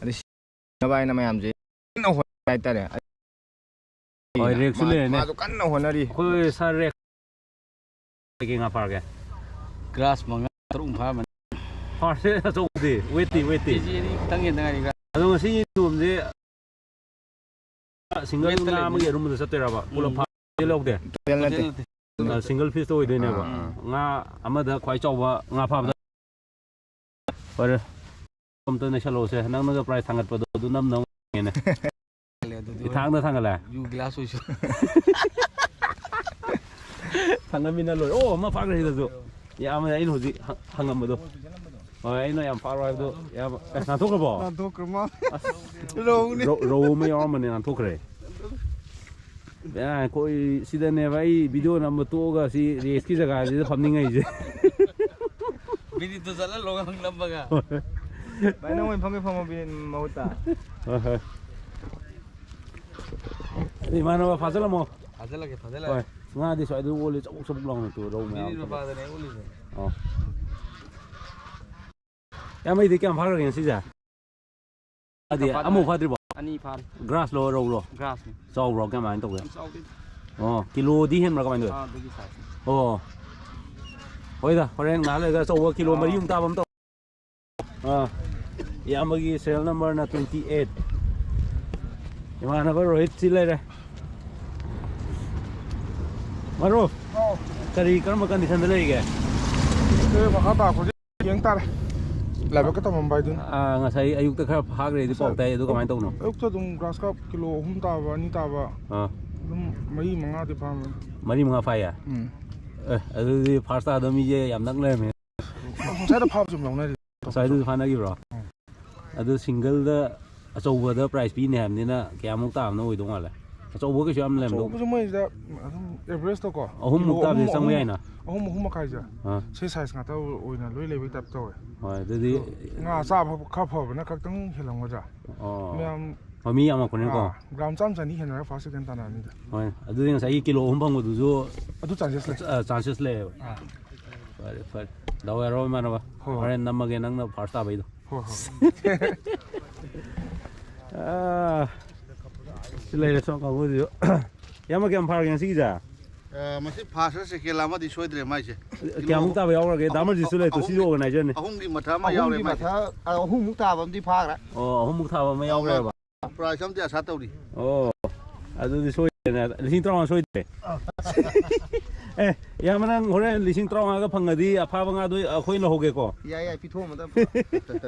ꯑꯗꯩ ꯁꯤꯅꯕ ꯍꯥꯏꯅ ꯃꯌꯥꯝꯁꯦ ꯀꯟꯅ ꯍꯣꯠꯅꯔꯤ ꯍꯥꯏꯇꯥꯔꯦ꯫ ꯍꯣꯏ, ꯔꯦꯛꯁꯨ ꯃꯥ-, ꯂꯩꯔꯦꯅꯦ꯫ ꯃꯥꯁꯨ ꯀꯟꯅ ꯍꯣꯠꯅꯔꯤ꯫ ꯑꯩꯈꯣꯏ ꯁꯥꯔ ꯔꯦꯛ ꯀꯩꯀꯩ ꯉꯥ ꯐꯥꯔꯒꯦ? ꯒ꯭ꯔꯥꯁ ꯃꯉꯥ ꯇꯔꯨꯛ ꯐꯥꯔꯝꯃꯅꯤ꯫ ꯐꯥꯔꯁꯦ ꯑꯆꯧꯕꯗꯤ, ꯋꯦꯠꯇꯤ, ꯋꯦꯠꯇꯤ꯫ ꯀꯦ ꯖꯤ ꯑꯅꯤ ꯈꯤꯇꯪ ꯍꯦꯟꯗ ꯉꯥꯏꯔꯤ ꯒ꯭ꯔꯥꯁ꯫ ꯑꯗꯣ ꯉꯁꯤ ꯅꯣꯡꯃꯁꯦ single ꯋꯦꯠꯇ ꯉꯥ ꯑꯃꯒꯤ ꯂꯩꯕꯅꯤꯅ꯫ ꯑꯔꯨꯝꯕꯗ ꯆꯠꯇꯣꯏꯔꯕ? ꯄꯨꯂꯞ ꯎꯝ꯫ ꯐꯥ-, ꯌꯥꯎꯗꯦ? ꯇꯣꯇꯦꯜ ꯅꯠꯇꯦ꯫ ꯅꯠꯇꯦ, ꯅꯠꯇꯦ꯫ ꯑ, single piece ꯇ ꯑꯣꯏꯗꯣꯏꯅꯦꯕ꯫ ꯑꯥ, ꯑꯥ꯫ ꯉꯥ ꯑꯃꯗ ꯈ꯭ꯋꯥꯏ ꯆꯥꯎꯕ ꯉꯥ ꯐꯥꯕꯗ꯫ ꯐꯔꯦ꯫ ꯑꯝꯇ ꯅꯩꯁꯜꯂꯛꯑꯣꯁꯦ꯫ ꯅꯪꯅꯒ prize ꯊꯥꯡꯒꯠꯄꯗꯣ ꯑꯗꯨ ꯅꯝ ꯅꯝ ꯌꯦꯡꯉꯦꯅꯦ꯫ ꯏꯊꯥꯡꯗ ꯊꯥꯡꯒꯠꯂꯦ꯫ ꯌꯨ ꯒꯤꯂꯥꯁ ꯑꯣꯏꯁꯨ꯫ ꯊꯥꯡꯒꯠꯃꯤꯟꯅ ꯂꯣꯏꯔꯦ꯫ ꯑꯣ, ꯑꯃ ꯐꯥꯈ꯭ꯔꯦ ꯁꯤꯗꯁꯨ꯫ ꯌꯥꯝꯕꯅꯦ ꯑꯩꯅ ꯍꯧꯖꯤꯛ ꯍ-, ꯍꯪꯉꯝꯕꯗꯣ꯫ ꯍꯣꯏ, ꯑꯩꯅ ꯌꯥꯝ ꯐꯥꯔꯣ ꯍꯥꯏꯕꯗꯣ꯫ ꯌꯥꯝ, ꯑꯦ, ꯅꯥꯟꯊꯣꯛꯈ꯭ꯔꯕꯣ? ꯅꯥꯟꯊꯣꯛꯈ꯭ꯔ ꯃꯥꯜꯂꯦ꯫ ꯑꯁ, ꯔꯧꯅꯤ꯫ ꯔꯧ-, ꯔꯧ ꯑꯃ ꯌꯥꯎꯔꯝꯕꯅꯦ, ꯅꯥꯟꯊꯣꯛꯈ꯭ꯔꯦ꯫ ꯕꯦꯔꯥ, ꯑꯩꯈꯣꯏ ꯁꯤꯗꯅꯦꯕ ꯑꯩ ꯚꯤꯗꯤꯑꯣ ꯅꯝꯕ ꯇꯣꯛꯑꯒ ꯁꯤ ꯔꯦꯁꯀꯤ ꯖꯒꯥꯁꯤꯗ ꯐꯝꯅꯤꯡꯉꯛꯏꯁꯦ꯫ ꯃꯤꯅꯤꯠꯇꯨ ꯆꯠꯍꯜꯂꯣ ꯉꯥꯏꯍꯥꯛ ꯅꯝꯃꯒ꯫ ꯍꯣꯏ꯫ ꯚꯥꯏ, ꯅꯪ ꯑꯣꯏꯅ ꯐꯝꯒꯦ ꯐꯝꯃꯣ ꯃꯤꯅꯤꯠ ꯃꯍꯨꯠꯇ꯫ ꯍꯣꯏ, ꯍꯣꯏ꯫ ꯑꯗꯨ ꯏꯃꯥꯟꯅꯕ ꯐꯥꯖꯤꯜꯂꯝꯃꯣ꯫ ꯐꯥꯖꯤꯜꯂꯒꯦ, ꯐꯥꯖꯤꯜꯂꯒꯦ꯫ ꯍꯣꯏ꯫ ꯉꯥꯗꯤ ꯁ꯭ꯋꯥꯏꯗ ꯑꯣꯜꯂꯤ, ꯆꯕꯨꯛ ꯆꯕꯨꯛ ꯂꯥꯎꯅ ꯇꯨ ꯔꯧ ꯃꯌꯥꯝ ꯃꯤꯅꯤꯠ ꯑꯃ꯫ ꯃꯄꯥꯗꯅꯦ ꯑꯩ ꯑꯣꯜꯂꯤꯁꯦ꯫ ꯑꯣ꯫ ꯏꯌꯥꯝꯕꯩꯗꯤ ꯀꯌꯥꯝ ꯐꯥꯈ꯭ꯔꯒꯦ ꯉꯁꯤꯁꯦ? ꯐꯥꯗꯦ, ꯐꯥꯗꯦ꯫ ꯑꯃꯐꯥꯎ ꯐꯥꯗ꯭ꯔꯤꯕꯣ? ꯑꯅꯤ ꯐꯥꯔꯦ꯫ ꯒ꯭ꯔꯥꯁꯂꯣ, ꯔꯧꯔꯣ? ꯒ꯭ꯔꯥꯁꯅꯤ꯫ ꯆꯥꯎꯕ꯭ꯔꯣ? ꯀꯃꯥꯏꯅ ꯇꯧꯒꯦ? ꯌꯥꯝ ꯆꯥꯎꯗꯦ꯫ ꯑꯣ, ꯀꯤꯂꯣꯗꯤ ꯍꯦꯟꯕ꯭ꯔꯥ ꯀꯃꯥꯏꯅ ꯇꯧꯋꯦ? ꯑꯥ, ꯑꯗꯨꯒꯤ ꯁꯥꯏꯖꯅꯤ꯫ ꯑꯣ꯫ ꯍꯣꯏꯗ, ꯍꯣꯔꯦꯟ ꯉꯥꯏꯍꯥꯛ ꯂꯩꯔꯒ ꯑꯆꯧꯕ ꯀꯤꯂꯣ ꯑꯥ꯫ ꯃꯔꯤꯃꯨꯛ ꯇꯥꯕ ꯑꯃ ꯇꯧ-, ꯑꯥ, ꯏꯌꯥꯝꯕꯒꯤ ꯁꯦꯔꯦꯜ ꯅꯝꯕꯔꯅ twenty eight꯫ ꯏꯃꯥꯟꯅꯕ ꯔꯣꯍꯤꯠ ꯁꯤ ꯂꯩꯔꯦ꯫ ꯃꯔꯨꯞ, ꯑꯧ꯫ ꯀꯔꯤ, ꯀꯔꯝꯕ ꯀꯟꯗꯤꯁꯟꯗ ꯂꯩꯔꯤꯒꯦ? ꯑꯦ, ꯃꯈꯥ ꯇꯥꯔꯛꯄꯁꯦ ꯌꯦꯡ ꯇꯥꯔꯦ꯫ ꯂꯥꯏꯕꯛꯀ ꯇꯝꯃꯝꯕ ꯍꯥꯏꯗꯨꯅꯤ꯫ ꯑꯥ, ꯉꯁꯥꯏ ꯑꯌꯨꯛꯇ ꯈꯔ ꯐꯥꯈ꯭ꯔꯦꯗꯤ ꯄꯥꯎ ꯇꯥꯏ, ꯑꯗꯨ ꯀꯃꯥꯏꯅ ꯇꯧꯕꯅꯣ? ꯑꯌꯨꯛꯇ ꯑꯗꯨꯝ ꯒ꯭ꯔꯥꯁ ꯀꯥꯞ ꯀꯤꯂꯣ ꯑꯍꯨꯝ ꯇꯥꯕ, ꯑꯅꯤ ꯇꯥꯕ, ꯑꯥ꯫ ꯑꯗꯨꯝ ꯃꯔꯤ ꯃꯉꯥꯗꯤ ꯐꯥꯔꯝꯃꯅꯤ꯫ ꯃꯔꯤ ꯃꯉꯥ ꯐꯥꯏꯌꯦ? ꯎꯝ꯫ ꯑꯦ, ꯑꯗꯨꯗꯤ ꯐꯥꯔꯁ ꯇꯥꯗꯕ ꯃꯤꯁꯦ ꯌꯥꯝ ꯅꯛ ꯂꯩꯔꯝꯃꯦ꯫ ꯉꯁꯥꯏꯗ ꯐꯥꯕꯁꯨ ꯑꯗꯨꯝ ꯂꯧꯅꯔꯤ꯫ ꯉꯁꯥꯏꯗꯨꯁꯨ ꯐꯥꯅꯈꯤꯕ꯭ꯔꯣ? ꯎꯝ꯫ ꯑꯗꯨ ꯁꯤꯡꯒꯜꯗ ꯑꯆꯧꯕꯗ ꯄ꯭ꯔꯥꯏꯖ ꯄꯤꯅꯤ ꯍꯥꯏꯕꯅꯤꯅ ꯀꯌꯥꯃꯨꯛ ꯇꯥꯕꯅ ꯑꯣꯏꯗꯧ ꯃꯥꯜꯂꯦ? ꯑꯆꯧꯕ ꯀꯩꯁꯨ ꯌꯥꯝ ꯂꯩꯔꯝꯗꯧ? ꯑꯆꯧꯕꯁꯨ ꯃꯣꯏꯁꯤꯗ ꯑꯗꯨꯝ ꯑꯦꯚꯔꯦꯖꯇꯀꯣ, ꯑꯍꯨꯝꯃꯨꯛ ꯀꯤꯂꯣ ꯇꯥꯕꯗꯤ ꯑꯍꯨꯝ, ꯆꯪꯕ ꯑꯍꯨꯝ, ꯌꯥꯏꯅ? ꯑꯍꯨꯝ, ꯑꯍꯨꯝ ꯃꯈꯥꯏꯁꯦ꯫ ꯑꯥ꯫ ꯁꯤ ꯁꯥꯏꯖ ꯉꯥꯛꯇ ꯑꯣꯏꯅ ꯂꯣꯏ ꯂꯩꯕꯒꯤ ꯇꯥꯏꯞ ꯇꯧꯋꯦ꯫ ꯍꯣꯏ, ꯑꯗꯨꯗꯤ ꯑꯗꯣ ꯉꯥ ꯆꯥꯕ ꯈꯔ ꯐꯕꯅ ꯈꯛꯇꯪ ꯍꯦꯜꯂꯝꯒꯗ꯭ꯔꯥ? ꯑꯣ꯫ ꯃꯌꯥꯝ ꯍꯣꯏ, ꯃꯤ ꯌꯥꯝꯃꯛꯄꯅꯤꯅꯀꯣ꯫ ꯑꯥ, ꯒ꯭ꯔꯥꯝ ꯆꯥꯝ ꯆꯅꯤ ꯍꯦꯟꯅꯔꯒ ꯐꯥꯔꯁ ꯁꯦꯀꯦꯟ ꯇꯥꯟꯅꯔꯅꯤꯗ꯫ ꯍꯣꯏ, ꯑꯗꯨꯗꯤ ꯉꯁꯥꯏꯒꯤ ꯀꯤꯂꯣ ꯑꯍꯨꯝ ꯐꯪꯕꯗꯨꯁꯨ ꯑꯗꯨ ꯆꯥꯟꯁꯦꯁ ꯂꯩ꯫ ꯑ, ꯆꯥꯟꯁꯦꯁ ꯂꯩꯌꯦꯕ꯫ ꯑꯥ꯫ ꯐꯔꯦ, ꯐꯔꯦ꯫ ꯗꯥꯎ ꯌꯥꯔꯣ, ꯏꯃꯥꯟꯅꯕ? ꯍꯣꯏ, ꯍꯣꯏ꯫ ꯍꯣꯔꯦꯟ ꯅꯝꯃꯒꯦ, ꯅꯪꯅ ꯐꯥꯔꯁ ꯇꯥꯕꯩꯗꯣ꯫ ꯍꯣꯏ, ꯍꯣꯏ꯫ ꯑꯥ, ꯁꯤ ꯂꯩꯔꯦ, ꯁꯣꯝ ꯀꯥꯡꯕꯨꯁꯤꯁꯨ꯫ ꯏꯌꯥꯝꯕ, ꯀꯌꯥꯝ ꯐꯥꯔꯒꯦ ꯉꯁꯤꯒꯤꯁꯦ? ꯑ, ꯃꯁꯤ ꯐꯥꯔꯁ ꯁꯦꯀꯦꯟ ꯑꯃꯗꯤ ꯁꯣꯏꯗ꯭ꯔꯦ ꯃꯥꯏꯁꯦ꯫ ꯀꯌꯥꯃꯨꯛ ꯇꯥꯕ ꯌꯥꯎꯈ꯭ꯔꯒꯦ? ꯗꯥ ꯃꯔꯖꯤꯠꯁꯨ ꯂꯩꯇ꯭ꯔꯣ? ꯁꯤꯁꯨ ꯑꯍꯨꯝꯒꯤ, ꯑꯣꯔꯒꯅꯥꯏꯖꯔꯅꯤ꯫ ꯑꯍꯨꯝꯒꯤ ꯃꯊꯛ ꯑꯃ ꯌꯥꯎꯔꯦ ꯑꯍꯨꯝꯒꯤ ꯃꯥꯏꯁꯦ꯫ ꯃꯊꯛ, ꯑ, ꯑꯍꯨꯝꯃꯨꯛ ꯇꯥꯕ ꯑꯃꯗꯤ ꯐꯥꯈ꯭ꯔꯦ꯫ ꯑꯣ, ꯑꯍꯨꯝꯃꯨꯛ ꯊꯥꯕ ꯑꯃ ꯌꯥꯎꯈ꯭ꯔꯦꯕ? ꯄ꯭ꯔꯥꯏꯖ ꯑꯝꯗꯤ ꯑꯁꯥ ꯇꯧꯔꯤ꯫ ꯑꯣ, ꯑꯗꯨꯗꯤ ꯁꯣꯏꯗ꯭ꯔꯦꯅꯦ꯫ ꯂꯤꯁꯤꯡ ꯇꯔꯥꯃꯉꯥ ꯁꯣꯏꯗ꯭ꯔꯦ꯫ ꯑꯦ, ꯏꯌꯥꯝꯕ, ꯅꯪ ꯍꯣꯔꯦꯟ ꯂꯤꯁꯤꯡ ꯇꯔꯥꯃꯉꯥꯒ ꯐꯪꯉꯗꯤ ꯑꯐꯥꯕ ꯉꯥꯗꯣ ꯑꯩꯈꯣꯏ ꯂꯧꯍꯧꯒꯦꯀꯣ꯫ ꯌꯥꯏ, ꯌꯥꯏ, ꯄꯤꯊꯣꯛꯑꯝꯃꯗ꯫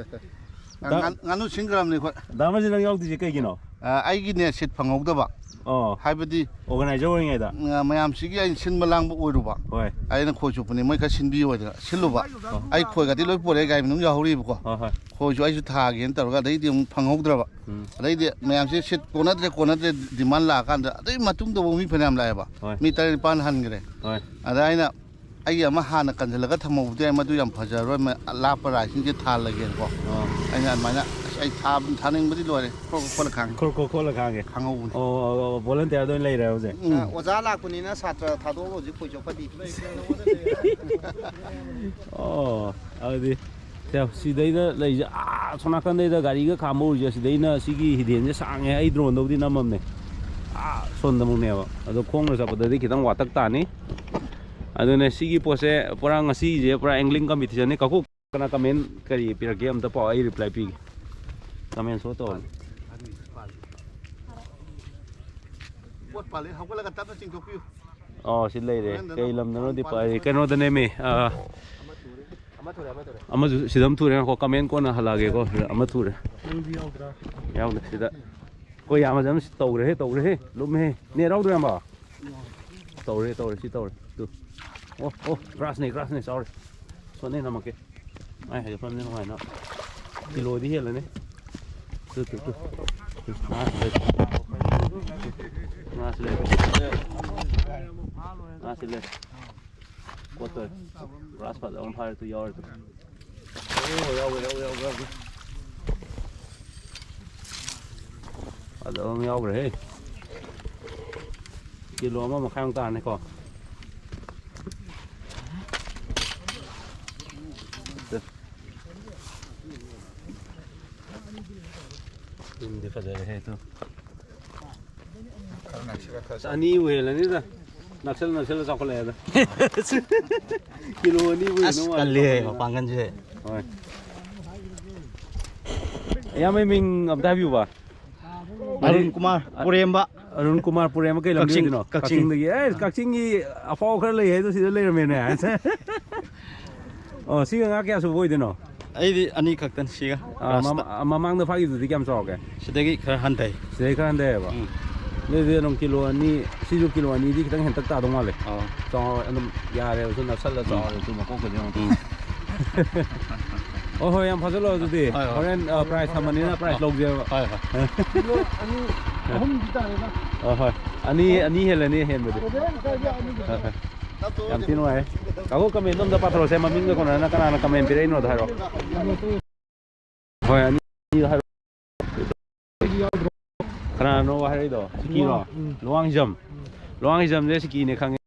ꯉꯥ-, ꯉꯥꯅꯨ ꯁꯤꯟꯈ꯭ꯔꯕꯅꯤ ꯑꯩꯈꯣꯏ꯫ ꯗꯥ ꯃꯔꯁꯤ, ꯅꯪ ꯌꯥꯎꯗ꯭ꯔꯤꯁꯦ ꯀꯩꯒꯤꯅꯣ? ꯑ, ꯑꯩꯒꯤꯅꯦ ꯁꯤꯠ ꯐꯪꯍꯧꯗꯕ꯫ ꯑꯣ꯫ ꯍꯥꯏꯕꯗꯤ, organizer ꯑꯣꯏꯔꯤꯉꯩꯗ꯫ ꯑ, ꯃꯌꯥꯝꯁꯤꯒꯤ ꯑꯩꯅ ꯁꯤꯟꯕ ꯂꯥꯡꯕ ꯑꯣꯏꯔꯨꯕ꯫ ꯍꯣꯏ꯫ ꯑꯩꯅ ꯈꯣꯏ ꯆꯣꯞꯄꯅꯤ, ꯃꯣꯏ ꯈꯔ ꯁꯤꯟꯕꯤꯌꯨ ꯍꯥꯏꯗꯅ ꯁꯤꯜꯂꯨꯕ꯫ ꯑꯣ꯫ ꯑꯩ ꯈꯣꯏꯒꯗꯤ ꯂꯣꯏ ꯄꯨꯔꯛꯑꯦ, ꯒꯥꯔꯤ ꯃꯅꯨꯡ ꯌꯥꯎꯍꯧꯔꯤꯕꯀꯣ꯫ ꯍꯣꯏ, ꯍꯣꯏ꯫ ꯈꯣꯏꯁꯨ ꯑꯩꯁꯨ ꯊꯥꯒꯦꯅ ꯇꯧꯔꯒ, ꯑꯗꯩꯗꯤ ꯑꯃꯨꯛ ꯐꯪꯍꯧꯗ꯭ꯔꯕ꯫ ꯎꯝ꯫ ꯑꯗꯩꯗꯤ ꯃꯌꯥꯝꯁꯦ ꯁꯤꯠ ꯀꯣꯟꯅꯗ꯭ꯔꯦ, ꯀꯣꯟꯅꯗ꯭ꯔꯦ, demand ꯂꯥꯛꯑꯀꯥꯟꯗ ꯑꯗꯨꯒꯤ ꯃꯇꯨꯡꯗꯐꯥꯎ ꯃꯤ ꯐꯅꯌꯥꯝ ꯂꯥꯛꯑꯦꯕ꯫ ꯍꯣꯏ꯫ ꯃꯤ ꯇꯔꯦꯠ ꯅꯤꯄꯥꯟ ꯍꯟꯈ꯭ꯔꯦ꯫ ꯍꯣꯏ꯫ ꯑꯗ ꯑꯩꯅ ꯑꯩꯒꯤ ꯑꯃ ꯍꯥꯟꯅ ꯀꯟꯁꯤꯜꯂꯒ ꯊꯝꯍꯧꯕꯗꯤ ꯌꯥꯏ, ꯃꯗꯨ ꯌꯥꯝ ꯐꯖꯔꯣꯏ, ꯃ-, ꯂꯥꯞꯄ ꯔꯥꯏꯁꯤꯡꯁꯦ ꯊꯥꯜꯂꯒꯦꯅꯀꯣ꯫ ꯑꯣ꯫ ꯑꯩꯅ ꯑꯗꯨꯃꯥꯏꯅ, ꯑꯁ, ꯑꯩ ꯊꯥ-, ꯊꯥꯅꯤꯡꯕꯗꯤ ꯂꯣꯏꯔꯦ, ꯈ꯭ꯔꯣꯛ ꯈ꯭ꯔꯣꯛ ꯈꯣꯠꯂ ꯈꯥꯡꯉꯦ꯫ ꯈ꯭ꯔꯣꯛ ꯈ꯭ꯔꯣꯛ ꯈꯣꯠꯂ ꯈꯥꯡꯉꯦ꯫ ꯈꯪꯍꯧꯕꯅꯤ꯫ ꯑꯣ, ꯑꯣ, ꯑꯣ, volunteer ꯗ ꯑꯣꯏꯅ ꯂꯩꯔꯦ ꯍꯧꯖꯤꯛ꯫ ꯎꯝ꯫ ꯑꯣꯖꯥ ꯂꯥꯛꯄꯅꯤꯅ ꯁꯥꯇ꯭ꯔ ꯊꯥꯗꯣꯛꯑꯒ ꯍꯧꯖꯤꯛ ꯈꯣꯏ ꯆꯣꯞꯐꯜꯂꯤ꯫ ꯑꯣ, ꯑꯗꯨꯗꯤ ꯁꯦ, ꯁꯤꯗꯩꯗ ꯂꯩꯁꯦ, ꯑꯥ, ꯁꯣꯝ ꯅꯥꯀꯟꯗꯩꯗ ꯒꯥꯔꯤꯒ ꯈꯥꯝꯕ ꯎꯔꯤꯁꯦ, ꯁꯤꯗꯩꯅ ꯁꯤꯒꯤ ꯍꯤꯗꯦꯟꯁꯦ ꯁꯥꯡꯉꯦ꯫ ꯑꯩ drone ꯗꯕꯨꯗꯤ ꯅꯝꯃꯝꯅꯦ꯫ ꯑꯥ, ꯁꯣꯝꯗꯃꯨꯛꯅꯦꯕ꯫ ꯑꯗꯣ ꯈꯣꯡꯅ ꯆꯠꯄꯗꯗꯤ ꯈꯤꯇꯪ ꯋꯥꯇꯛ ꯇꯥꯅꯤ꯫ ꯑꯗꯨꯅꯦ, ꯁꯤꯒꯤ ꯄꯣꯠꯁꯦ ꯄꯨꯔꯥ, ꯉꯁꯤꯁꯦ ꯄꯨꯔꯥ angling competition ꯅꯤ꯫ ꯀꯥꯡꯄꯣꯛ ꯀꯅꯥ comment ꯀꯔꯤ ꯄꯤꯔꯛꯀꯦ ꯑꯝꯇ ꯄꯥꯎ, ꯑꯩ reply ꯄꯤꯒꯦ꯫ Comment ꯁꯣ ꯇꯧꯔꯣ꯫ ꯄꯣꯠ ꯄꯥꯜꯂꯤ, ꯍꯧꯒꯠꯂꯒ ꯇꯞꯅ ꯆꯤꯡꯊꯣꯛꯄꯤꯌꯨ꯫ ꯑꯣ, ꯁꯤ ꯂꯩꯔꯦ꯫ ꯍꯣꯔꯦꯟꯗꯅ ꯀꯩ ꯂꯝꯗꯅꯣꯗꯤ ꯄꯥꯜꯂꯤ꯫ ꯀꯩꯅꯣꯗꯅꯦꯃꯤ, ꯑꯥ, ꯑꯃꯁꯨ ꯁꯤꯗ ꯑꯃ ꯊꯨꯔꯦ, ꯉꯥꯏꯈꯣ, comment ꯀꯣꯟꯅ ꯍꯜꯂꯛꯑꯒꯦꯀꯣ꯫ ꯁꯤꯗ ꯑꯃ ꯊꯨꯔꯦ꯫ ꯅꯪꯗꯤ ꯌꯥꯎꯗ꯭ꯔꯥ? ꯌꯥꯎꯗꯦ꯫ ꯁꯤꯗ ꯑꯩꯈꯣꯏ ꯌꯥꯝꯕꯁꯦ ꯑꯃ ꯇꯧꯔꯦꯍꯦ, ꯇꯧꯔꯦꯍꯦ, ꯂꯨꯝꯃꯦꯍꯦ꯫ ꯅꯦꯠ ꯌꯥꯎꯗ꯭ꯔꯣ, ꯏꯌꯥꯝꯕ? ꯇꯧꯔꯦ, ꯇꯧꯔꯦ, ꯁꯤ ꯇꯧꯔꯦ꯫ ꯇꯨ꯫ ꯑꯣ, ꯑꯣ, grass ꯅꯦ, grass ꯅꯦ, ꯆꯥꯎꯔꯦ꯫ ꯁꯣꯠꯅꯦ ꯅꯝꯃꯛꯀꯦ꯫ ꯃꯥꯏ ꯍꯥꯏꯒꯠꯐꯝꯅꯦ ꯅꯨꯡꯉꯥꯏꯅ꯫ ꯀꯤꯂꯣꯗꯤ ꯍꯦꯜꯂꯅꯤ꯫ ꯇꯨ, ꯇꯨ, ꯇꯨ꯫ ꯇꯨ, ꯉꯥꯁꯤ ꯂꯩ꯫ ꯉꯥꯁꯤ ꯂꯩ꯫ ꯉꯥꯁꯤ ꯂꯩ꯫ ꯀꯣꯠꯇꯣꯔꯦ꯫ Grass ꯐꯖꯕ ꯑꯃ ꯐꯥꯔꯦ, ꯇꯨ ꯌꯥꯎꯔꯦ ꯇꯨ꯫ ꯑꯣ, ꯌꯥꯎꯋꯦ, ꯌꯥꯎꯋꯦ, ꯌꯥꯎꯋꯦ, ꯌꯥꯎꯋꯦ꯫ ꯐꯖꯕ ꯑꯃ ꯌꯥꯎꯈ꯭ꯔꯦꯍꯦ꯫ ꯀꯤꯂꯣ ꯑꯃ ꯃꯈꯥꯏꯃꯨꯛ ꯇꯥꯔꯅꯤꯀꯣ꯫ ꯌꯨꯝꯗꯤ ꯐꯖꯔꯦꯍꯦ, ꯇꯨ꯫ ꯈꯔ ꯅꯛꯁꯤꯜꯂ ꯈꯔ ꯑꯁ, ꯑꯅꯤꯕꯨ ꯍꯦꯜꯂꯅꯤꯗ꯫ ꯅꯛꯁꯜ, ꯅꯛꯁꯜꯂ ꯆꯥꯎꯈꯠꯂꯛꯑꯦꯗ꯫ ꯀꯤꯂꯣ ꯑꯅꯤꯕꯨ ꯑꯁ, ꯍꯦꯟꯗꯧ ꯃꯥꯜꯂꯦ ꯀꯜꯂꯤꯍꯦ ꯆꯥꯎꯈꯠꯂꯛꯑꯦꯗ꯫ ꯃꯄꯥꯡꯒꯜꯁꯦ꯫ ꯍꯣꯏ꯫ ꯏꯌꯥꯝꯕꯩ ꯃꯤꯡ ꯑꯝꯇ ꯍꯥꯏꯕꯤꯌꯨꯕ꯫ ꯑꯔꯨꯟ ꯀꯨꯃꯥꯔ ꯄꯣꯔꯦꯝꯕ꯫ ꯑꯔꯨꯟ ꯀꯨꯃꯥꯔ ꯄꯣꯔꯦꯝꯕ ꯀꯩ ꯂꯝꯗꯩ ꯀꯛꯆꯤꯡ, ꯑꯣꯏꯗꯣꯏꯅꯣ? ꯀꯛꯆꯤꯡ꯫ ꯀꯛꯆꯤꯡꯗꯒꯤ꯫ ꯑꯦ, ꯀꯛꯆꯤꯡꯒꯤ ꯑꯐꯥꯎ ꯈꯔ ꯂꯩ ꯍꯥꯏꯗꯣ ꯁꯤꯗ ꯂꯩꯔꯝꯃꯦꯅꯦ꯫ ꯑꯣ, ꯁꯤꯒ ꯉꯥ ꯀꯌꯥ ꯁꯨꯕ ꯑꯣꯏꯗꯣꯏꯅꯣ? ꯑꯩꯗꯤ ꯑꯅꯤ ꯈꯛꯇꯅꯤ ꯁꯤꯒ꯫ ꯑꯥ, ꯃꯃꯥ-, ꯃꯃꯥꯡꯗ ꯐꯥꯈꯤꯕꯗꯨꯗꯤ ꯀꯌꯥꯝ ꯆꯥꯎꯒꯦ? ꯁꯤꯗꯒꯤ ꯈꯔ ꯍꯟꯊꯩ꯫ ꯁꯤꯗꯩ ꯈꯔ ꯍꯟꯊꯩꯌꯦꯕ? ꯎꯝ꯫ ꯑꯗꯨꯗꯤ ꯑꯗꯨꯝ ꯀꯤꯂꯣ ꯑꯅꯤ, ꯁꯤꯁꯨ ꯀꯤꯂꯣ ꯑꯅꯤꯗꯤ ꯈꯤꯇꯪ ꯍꯦꯟꯇꯛ ꯇꯥꯗꯧ ꯃꯥꯜꯂꯦ꯫ ꯑꯣ꯫ ꯆꯥꯎꯔꯦ, ꯑꯗꯨꯝ ꯌꯥꯔꯦꯕ, ꯁꯨꯝ ꯅꯞꯁꯜꯂ ꯎꯝ꯫ ꯆꯥꯎꯔꯦ, ꯁꯨꯝ ꯃꯀꯣꯛꯇꯗꯤ ꯑꯃꯨꯛ꯫ ꯎꯝ꯫ ꯑꯣ, ꯍꯣꯏ, ꯌꯥꯝ ꯐꯥꯖꯜꯂꯣ ꯑꯗꯨꯗꯤ꯫ ꯍꯣꯏ, ꯍꯣꯏ꯫ ꯍꯣꯔꯦꯟ, ꯑ, prize ꯊꯝꯃꯅꯤꯅ prize ꯍꯣꯏ꯫ ꯂꯧꯖꯦꯕ꯫ ꯍꯣꯏ, ꯍꯣꯏ꯫ ꯀꯤꯂꯣ ꯑꯅꯤ, ꯑꯍꯨꯝꯗꯤ ꯇꯥꯔꯦꯗ꯫ ꯑ, ꯍꯣꯏ꯫ ꯑꯅꯤ, ꯑꯅꯤ ꯍꯦꯜꯂꯅꯤ ꯍꯦꯟꯕꯗꯤ꯫ ꯍꯣꯏ, ꯍꯣꯏ꯫ ꯌꯥꯝ ꯊꯤ ꯅꯨꯡꯉꯥꯏ꯫ ꯇꯥꯃꯣ, comment ꯑꯝꯇ ꯄꯥꯊꯣꯔꯛꯁꯦ, ꯃꯃꯤꯡꯒ ꯀꯣꯟꯅꯅ ꯀꯅꯥꯅ comment ꯄꯤꯔꯛꯏꯅꯣꯗꯣ ꯍꯥꯏꯔꯛꯑꯣ꯫ ꯍꯣꯏ, ꯑꯅꯤ ꯍꯥꯏꯔꯛꯑꯣ꯫ ꯀꯅꯥꯅꯣ ꯍꯥꯏꯔꯛꯏꯗꯣ? ꯁꯤꯀꯤꯔꯣ? ꯎꯝ꯫ ꯂꯨꯋꯥꯡꯖꯝ꯫ ꯎꯝ꯫ ꯂꯨꯋꯥꯡꯖꯝꯁꯦ ꯁꯤꯀꯤꯅꯦ ꯈꯪꯉꯦ꯫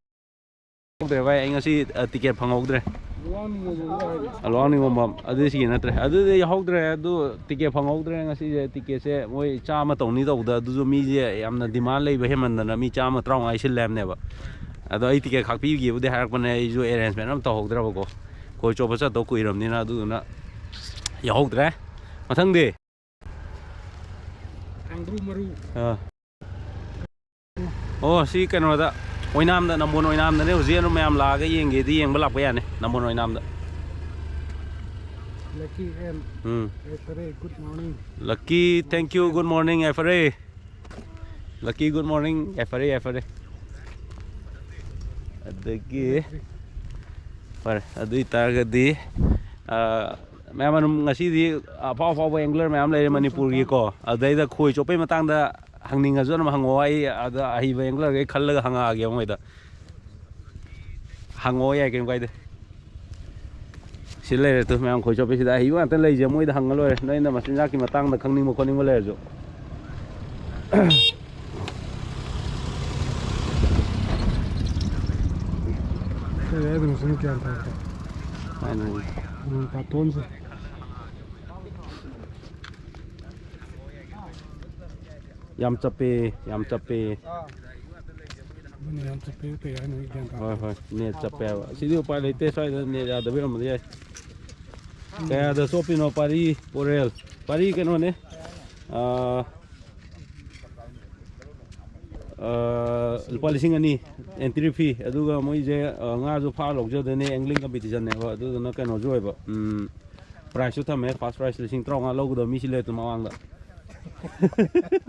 ꯈꯪꯍꯧꯗ꯭ꯔꯦ ꯚꯥꯏ, ꯑꯩ ꯉꯁꯤ, ꯑ, ticket ꯐꯪꯍꯧꯗ꯭ꯔꯦ꯫ ꯂꯨꯋꯥꯡꯅꯤꯡꯉꯣꯝꯕꯝ ꯍꯥꯏꯕ꯭ꯔꯣ? ꯑ, ꯂꯨꯋꯥꯡꯅꯤꯡꯉꯣꯝꯕꯝ꯫ ꯑꯗꯨꯗꯤ ꯁꯤꯒꯤ ꯅꯠꯇ꯭ꯔꯦ꯫ ꯑꯗꯨꯗꯤ ꯌꯥꯎꯍꯧꯗ꯭ꯔꯦ꯫ ꯑꯗꯨ ticket ꯐꯪꯍꯧꯗ꯭ꯔꯦ ꯉꯁꯤꯁꯦ꯫ Ticketꯁꯦ ꯃꯣꯏ ꯆꯥꯝꯃ ꯇꯧꯅꯤ ꯇꯧꯕꯗ, ꯑꯗꯨꯁꯨ ꯃꯤꯁꯦ ꯌꯥꯝꯅ demand ꯂꯩꯕ ꯍꯦꯟꯃꯟꯗꯅ ꯃꯤ ꯆꯥꯝꯃ ꯇꯔꯥꯃꯉꯥ ꯁꯤꯜꯂꯦ ꯍꯥꯏꯕꯅꯦꯕ꯫ ꯑꯗꯣ ꯑꯩ ticket ꯈꯥꯛꯄꯤꯒꯦꯕꯨꯗꯤ ꯍꯥꯏꯔꯛꯄꯅꯦ, ꯑꯩꯁꯨ arrangement ꯑꯃ ꯇꯧꯍꯧꯗ꯭ꯔꯕꯀꯣ꯫ ꯈꯣꯏ ꯆꯣꯞꯄ ꯆꯠꯇꯧ ꯀꯨꯏꯔꯕꯅꯤꯅ, ꯑꯗꯨꯗꯨꯅ ꯌꯥꯎꯍꯧꯗ꯭ꯔꯦ꯫ ꯃꯊꯪꯗꯤ꯫ ꯀꯥꯡꯗ꯭ꯔꯨ ꯃꯔꯨ꯫ ꯑꯥ꯫ ꯑꯣ, ꯁꯤ ꯀꯩꯅꯣꯗ, ꯑꯣꯏꯅꯥꯝꯗ, ꯅꯝꯕꯣꯜ ꯑꯣꯏꯅꯥꯝꯗꯅꯦ ꯍꯧꯖꯤꯛ꯫ ꯑꯗꯨꯝ ꯃꯌꯥꯝ ꯂꯥꯛꯑꯒ ꯌꯦꯡꯒꯦꯗꯤ ꯌꯦꯡꯕ ꯂꯥꯛꯄ ꯌꯥꯅꯤ, ꯅꯝꯕꯣꯜ ꯑꯣꯏꯅꯥꯝꯗ꯫ Lucky and um. ꯌꯥꯏꯐꯔꯦ, good morning꯫ Lucky, thank you, good morning, ꯌꯥꯏꯐꯔꯦ꯫ Lucky, good morning, ꯌꯥꯏꯐꯔꯦ, ꯌꯥꯏꯐꯔꯦ꯫ ꯑꯗꯒꯤ, ꯐꯔꯦ, ꯑꯗꯨ ꯑꯣꯏꯇꯥꯔꯒꯗꯤ, ꯑ, ꯃꯌꯥꯝ ꯑꯗꯨꯝ ꯉꯁꯤꯗꯤ ꯑꯐꯥꯎ ꯑꯐꯥꯎꯕ angler ꯃꯌꯥꯝ ꯂꯩꯔꯦ ꯃꯅꯤꯄꯨꯔꯒꯤꯀꯣ꯫ ꯑꯗꯩꯗ ꯈꯣꯏ ꯆꯣꯞꯄꯩ ꯃꯇꯥꯡꯗ ꯍꯪꯅꯤꯡꯉꯁꯨ ꯑꯗꯨꯝ ꯍꯪꯉꯛꯑꯣ꯫ ꯑꯩ ꯑꯗ ꯑꯍꯩꯕ anglerꯈꯩ ꯈꯜꯂꯒ ꯍꯪꯉꯛꯑꯒꯦ ꯃꯣꯏꯗ꯫ ꯍꯪꯉꯛꯑꯣ ꯌꯥꯏ, ꯀꯩꯝ ꯀꯥꯏꯗꯦ꯫ ꯁꯤ ꯂꯩꯔꯦ ꯇꯨ, ꯃꯌꯥꯝ ꯈꯣꯏ ꯆꯣꯞꯄꯤ ꯁꯤꯗ ꯑꯍꯩꯕ ꯉꯥꯛꯇ ꯂꯩꯁꯦ, ꯃꯣꯏꯗ ꯍꯪꯉ ꯂꯣꯏꯔꯦ꯫ ꯅꯣꯏꯅ ꯃꯆꯤꯟꯖꯥꯛꯀꯤ ꯃꯇꯥꯡꯗ ꯈꯪꯅꯤꯡꯕ ꯈꯣꯠꯅꯤꯡꯕ ꯂꯩꯔꯁꯨ꯫ ꯀꯩ ꯍꯥꯏꯗꯣꯏꯅꯣ ꯁꯤꯅ ꯒ꯭ꯌꯥꯟ ꯇꯥꯗ꯭ꯔꯦ꯫ ꯃꯥꯅꯤ꯫ ꯎꯝ, ꯄꯥꯇꯣꯟꯁꯦ꯫ ꯌꯥꯝ ꯆꯞꯄꯦ, ꯌꯥꯝ ꯆꯞꯄꯦ꯫ ꯑꯗꯨꯅꯦ, ꯌꯥꯝ ꯆꯞꯄꯦ, ꯀꯩ ꯍꯥꯏꯅꯣ ꯑꯩ ꯒ꯭ꯌꯥꯟ ꯇꯥꯗꯦ꯫ ꯍꯣꯏ, ꯍꯣꯏ, net ꯆꯞꯄꯦ ꯍꯥꯏꯕ꯫ ꯁꯤꯗꯤ ꯎꯄꯥꯏ ꯂꯩꯇꯦ, ꯁ꯭ꯋꯥꯏꯗ net ꯌꯥꯗꯕ ꯑꯣꯏꯔꯝꯕꯗꯤ ꯌꯥꯏ꯫ ꯎꯝ꯫ ꯀꯌꯥꯗ ꯆꯣꯞꯄꯤꯅꯣ ꯄꯥꯔꯤ, ꯀꯣꯔꯦꯜ? ꯄꯥꯔꯤ ꯀꯩꯅꯣꯅꯦ꯫ ꯑꯥ, ꯑꯥ, ꯂꯨꯄꯥ ꯂꯤꯁꯤꯡ ꯑꯅꯤ entry fee꯫ ꯑꯗꯨꯒ ꯃꯣꯏꯁꯦ, ꯑꯥ, ꯉꯥꯁꯨ ꯐꯥ ꯂꯧꯖꯗꯣꯏꯅꯦ, angling competitionꯅꯦꯕ꯫ ꯑꯗꯨꯗꯨꯅ ꯀꯩꯅꯣꯁꯨ ꯑꯣꯏꯕ, ꯎꯝ, Prize ꯁꯨ ꯊꯝꯃꯦ, first prize ꯂꯤꯁꯤꯡ ꯇꯔꯥꯃꯉꯥ ꯂꯧꯒꯗꯕ ꯃꯤꯁꯤ ꯂꯩꯔꯦ ꯃꯃꯥꯡꯗ꯫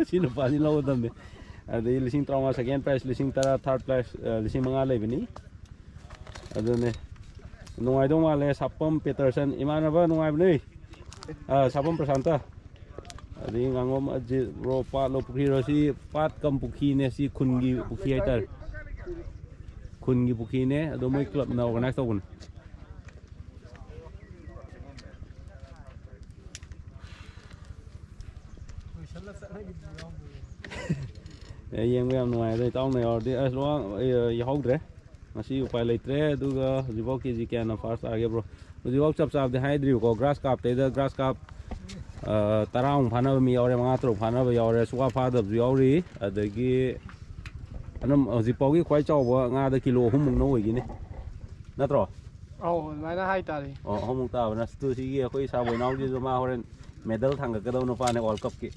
ꯁꯤ ꯅꯨꯄꯥꯁꯤ ꯂꯧꯒꯗꯕꯅꯤ꯫ ꯑꯗꯩ ꯂꯤꯁꯤꯡ ꯇꯔꯥꯃꯉꯥ second prize, ꯂꯤꯁꯤꯡ ꯇꯔꯥ third prize, ꯑ, ꯂꯤꯁꯤꯡ ꯃꯉꯥ ꯂꯩꯕꯅꯤ꯫ ꯑꯗꯨꯅꯦ꯫ ꯅꯨꯡꯉꯥꯏꯗꯧ ꯃꯥꯜꯂꯦ꯫ ꯁꯥꯄꯝ ꯄꯦꯇꯔꯁꯟ, ꯏꯃꯥꯟꯅꯕ ꯅꯨꯡꯉꯥꯏꯕꯅꯦ꯫ ꯑ, ꯁꯥꯄꯝ ꯄ꯭ꯔꯁꯥꯟꯇ꯫ ꯑꯗꯩ ꯉꯥꯉꯣꯝ ꯑꯖꯤꯠ, ꯕ꯭ꯔꯣ, ꯄꯥꯠꯂꯣ ꯄꯨꯈ꯭ꯔꯤꯔꯣ? ꯁꯤ ꯄꯥꯠ ꯀꯝ ꯄꯨꯈ꯭ꯔꯤꯅꯦ, ꯁꯤ ꯈꯨꯟꯒꯤ ꯄꯨꯈ꯭ꯔꯤ ꯍꯥꯏꯇꯥꯔꯦ꯫ ꯈꯨꯟꯒꯤ ꯄꯨꯈ꯭ꯔꯤꯅꯦ, ꯑꯗꯣ ꯃꯣꯏ club ꯅ organize ꯇꯧꯕꯅꯦ꯫ ꯑꯦ, ꯌꯦꯡꯕ ꯌꯥꯝ ꯅꯨꯡꯉꯥꯏ꯫ ꯑꯗꯣ ꯏꯇꯥꯎꯅ ꯌꯥꯎꯔꯗꯤ, ꯑꯁ, ꯂꯨꯋꯥꯡ, ꯑꯩ, ꯌꯥꯎꯍꯧꯗ꯭ꯔꯦ꯫ ꯉꯁꯤ ꯎꯄꯥꯏ ꯂꯩꯇ꯭ꯔꯦ꯫ ꯑꯗꯨꯒ ꯍꯧꯖꯤꯛꯐꯥꯎ ꯀꯦ ꯖꯤ ꯀꯌꯥꯅ first ꯇꯥꯒꯦ, ꯕ꯭ꯔꯣ? ꯍꯧꯖꯤꯛꯐꯥꯎ ꯆꯞ ꯆꯥꯕꯗꯤ ꯍꯥꯏꯗ꯭ꯔꯤꯕꯀꯣ꯫ Grass carp ꯇꯩꯗ grass carp, ꯑ, ꯇꯔꯥꯃꯨꯛ ꯐꯥꯅꯕ ꯃꯤ ꯌꯥꯎꯔꯦ, ꯃꯉꯥ ꯇꯔꯨꯛ ꯐꯥꯅꯕ ꯌꯥꯎꯔꯦ, ꯁꯨꯛꯐꯥ ꯐꯥꯗꯕꯁꯨ ꯌꯥꯎꯔꯤ꯫ ꯑꯗꯒꯤ ꯑꯗꯨꯝ ꯍꯧꯖꯤꯛꯐꯥꯎꯒꯤ ꯈ꯭ꯋꯥꯏ ꯆꯥꯎꯕ ꯉꯥꯗ ꯀꯤꯂꯣ ꯑꯍꯨꯝꯃꯨꯛꯅ ꯑꯣꯏꯈꯤꯅꯤ, ꯅꯠꯇ꯭ꯔꯣ? ꯑꯧ, ꯑꯗꯨꯃꯥꯏꯅ ꯍꯥꯏꯇꯥꯔꯦ꯫ ꯑꯣ, ꯑꯍꯨꯝꯃꯨꯛ ꯇꯥꯕꯅ꯫ ꯑꯗꯨ ꯁꯤꯒꯤ ꯑꯩꯈꯣꯏ ꯁꯥꯕꯣꯏ ꯏꯅꯥꯎꯁꯤꯁꯨ ꯃꯥ ꯍꯣꯔꯦꯟ medal ꯊꯥꯡꯒꯠꯀꯗꯧ ꯅꯨꯄꯥꯅꯦ World Cup ꯀꯤ꯫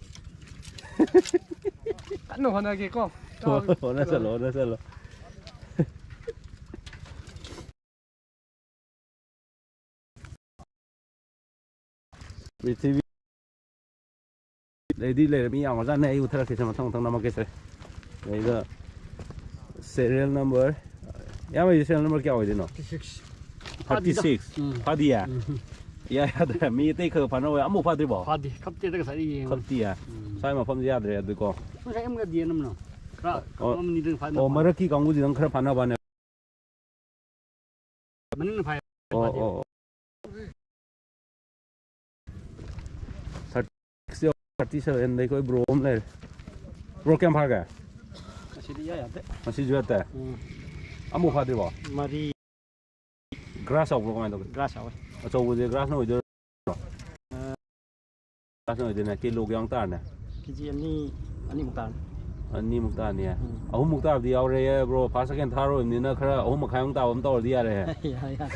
ꯀꯟꯅ ꯍꯣꯠꯅꯒꯦꯀꯣ꯫ ꯍꯣꯠꯅꯁꯜꯂꯣ, ꯍꯣꯠꯅꯁꯜꯂꯣ꯫ ꯄ꯭ꯔꯤꯊꯤꯕꯤ ꯂꯩꯗꯤ ꯂꯩꯔꯦ, ꯃꯤ ꯌꯥꯝꯈ꯭ꯔꯖꯥꯠꯅꯦ꯫ ꯑꯩ ꯎꯠꯊꯔꯛꯀꯦꯁꯦ, ꯃꯊꯪ ꯃꯊꯪ ꯅꯝꯃꯛꯀꯦꯁꯦ꯫ ꯑꯗꯩꯗ serial number, ꯏꯌꯥꯝꯕꯒꯤ serial number ꯀꯌꯥ ꯑꯣꯏꯗꯣꯏꯅꯣ? Thirty six. Thirty six? ꯎꯝ꯫ ꯐꯥꯗꯤꯌꯦ? ꯎꯝ꯫ ꯏꯌꯥ ꯌꯥꯗ꯭ꯔꯦ꯫ ꯃꯤ ꯑꯇꯩ ꯈꯔ ꯈꯔ ꯐꯥꯅꯕ, ꯑꯃꯐꯥꯎ ꯐꯥꯗ꯭ꯔꯤꯕꯣ? ꯐꯥꯗꯦ, ꯈꯞꯇꯦꯗ ꯉꯁꯥꯏꯗꯤ ꯌꯦꯡꯉꯣ꯫ ꯈꯞꯇꯤꯌꯦ? ꯎꯝ꯫ ꯁ꯭ꯋꯥꯏ ꯃꯐꯝꯁꯦ ꯌꯥꯗ꯭ꯔꯦ ꯑꯗꯨꯀꯣ꯫ ꯉꯁꯥꯏ ꯑꯃꯒꯗꯤ ꯑꯅꯝꯕꯅꯣ꯫ ꯈꯔ ꯑꯣ, ꯑꯃꯅꯤꯗꯪ ꯐꯥꯅꯕ ꯑꯣ, ꯃꯥꯜꯂꯦ꯫ ꯃꯔꯛꯀꯤ ꯀꯥꯡꯕꯨꯁꯤꯗꯪ ꯈꯔ ꯐꯥꯅꯕꯅꯦ꯫ ꯃꯅꯤꯡꯅ ꯐꯥꯏ꯫ ꯑꯣ, ꯐꯥꯗꯦ꯫ ꯑꯣ, ꯑꯣ꯫ Thirty six, thirty seven ꯗ ꯑꯩꯈꯣꯏ bro ꯑꯃ ꯂꯩꯔꯦ꯫ Bro, ꯀꯌꯥꯝ ꯐꯥꯒꯦ? ꯉꯁꯤꯗꯤ ꯏꯌꯥ ꯌꯥꯗꯦ꯫ ꯉꯁꯤꯁꯨ ꯌꯥꯗꯦ? ꯎꯝ꯫ ꯑꯃꯨꯛ ꯐꯥꯗ꯭ꯔꯤꯕꯣ? ꯃꯔꯤ꯫ Grass ꯆꯥꯎꯕ꯭ꯔꯣ, ꯀꯃꯥꯏꯅ ꯇꯧꯒꯦ? Grass ꯆꯥꯎꯋꯦ꯫ ꯑꯆꯧꯕꯁꯦ grass ꯅ ꯑꯣꯏꯗꯣꯏꯔꯣ? ꯑ꯫ Grass ꯅ ꯑꯣꯏꯗꯣꯏꯅꯦ꯫ ꯀꯤꯂꯣ ꯀꯌꯥꯃꯨꯛ ꯇꯥꯔꯅꯤ? ꯀꯦ ꯖꯤ ꯑꯅꯤ, ꯑꯅꯤꯃꯨꯛ ꯇꯥꯔꯅꯤ꯫ ꯑꯅꯤꯃꯨꯛ ꯇꯥꯔꯅꯤꯌꯦ? ꯎꯝ꯫ ꯑꯍꯨꯝꯃꯨꯛ ꯇꯥꯕꯗꯤ ꯌꯥꯎꯔꯦꯌꯦ, bro꯫ First, second, third ꯑꯣꯏꯕꯅꯤꯅ ꯈꯔ ꯑꯍꯨꯝ ꯃꯈꯥꯏꯃꯨꯛ ꯇꯥꯕ ꯑꯃ ꯇꯧꯔꯗꯤ ꯌꯥꯔꯦ꯫ ꯌꯥꯏ, ꯌꯥꯏ꯫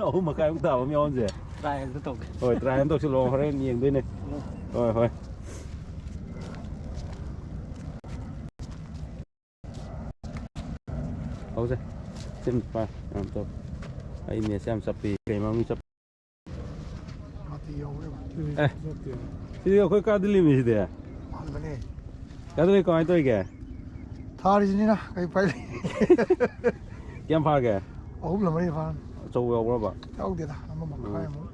ꯑꯍꯨꯝ ꯃꯈꯥꯏꯃꯨꯛ ꯇꯥꯕ ꯑꯃ ꯌꯥꯎꯍꯟꯁꯦ꯫ Try ꯑꯝꯇ ꯇꯧꯒꯦ꯫ ꯍꯣꯏ, try ꯑꯃ ꯇꯧꯁꯤꯜꯂꯣ꯫ ꯍꯣꯔꯦꯟ ꯌꯦꯡꯗꯣꯏꯅꯦ꯫ ꯎꯝ꯫ ꯍꯣꯏ, ꯍꯣꯏ꯫ ꯍꯧꯁꯦ꯫ ꯁꯤꯝ ꯄꯥꯏ꯫ ꯌꯥꯝ ꯇꯧ꯫ ꯑꯩ net ꯁꯦ ꯌꯥꯝ ꯆꯞꯄꯤ꯫ ꯀꯩ ꯃꯔꯝꯒꯤ ꯆꯞ- ꯑꯦ, ꯁꯤꯗꯤ ꯑꯩꯈꯣꯏ ꯀꯥꯗ ꯂꯤꯃꯤ ꯁꯤꯗꯤ꯫ ꯃꯥꯟꯕꯅꯦ꯫ ꯀꯥꯗ ꯂꯩ ꯀꯃꯥꯏꯅ ꯇꯧꯔꯤꯒꯦ? ꯊꯥꯔꯤꯁꯤꯅꯤꯅ ꯀꯩ ꯎꯄꯥꯏ ꯂꯩ? ꯀꯌꯥꯝ ꯐꯥꯒꯦ? ꯑꯍꯨꯝꯂ ꯃꯔꯤ ꯐꯥꯔꯝ꯫ ꯑꯆꯧꯕ ꯌꯥꯎꯕ꯭ꯔꯕ? ꯌꯥꯎꯗꯦꯗ, ꯑꯃ ꯃꯈꯥꯏꯃꯨꯛ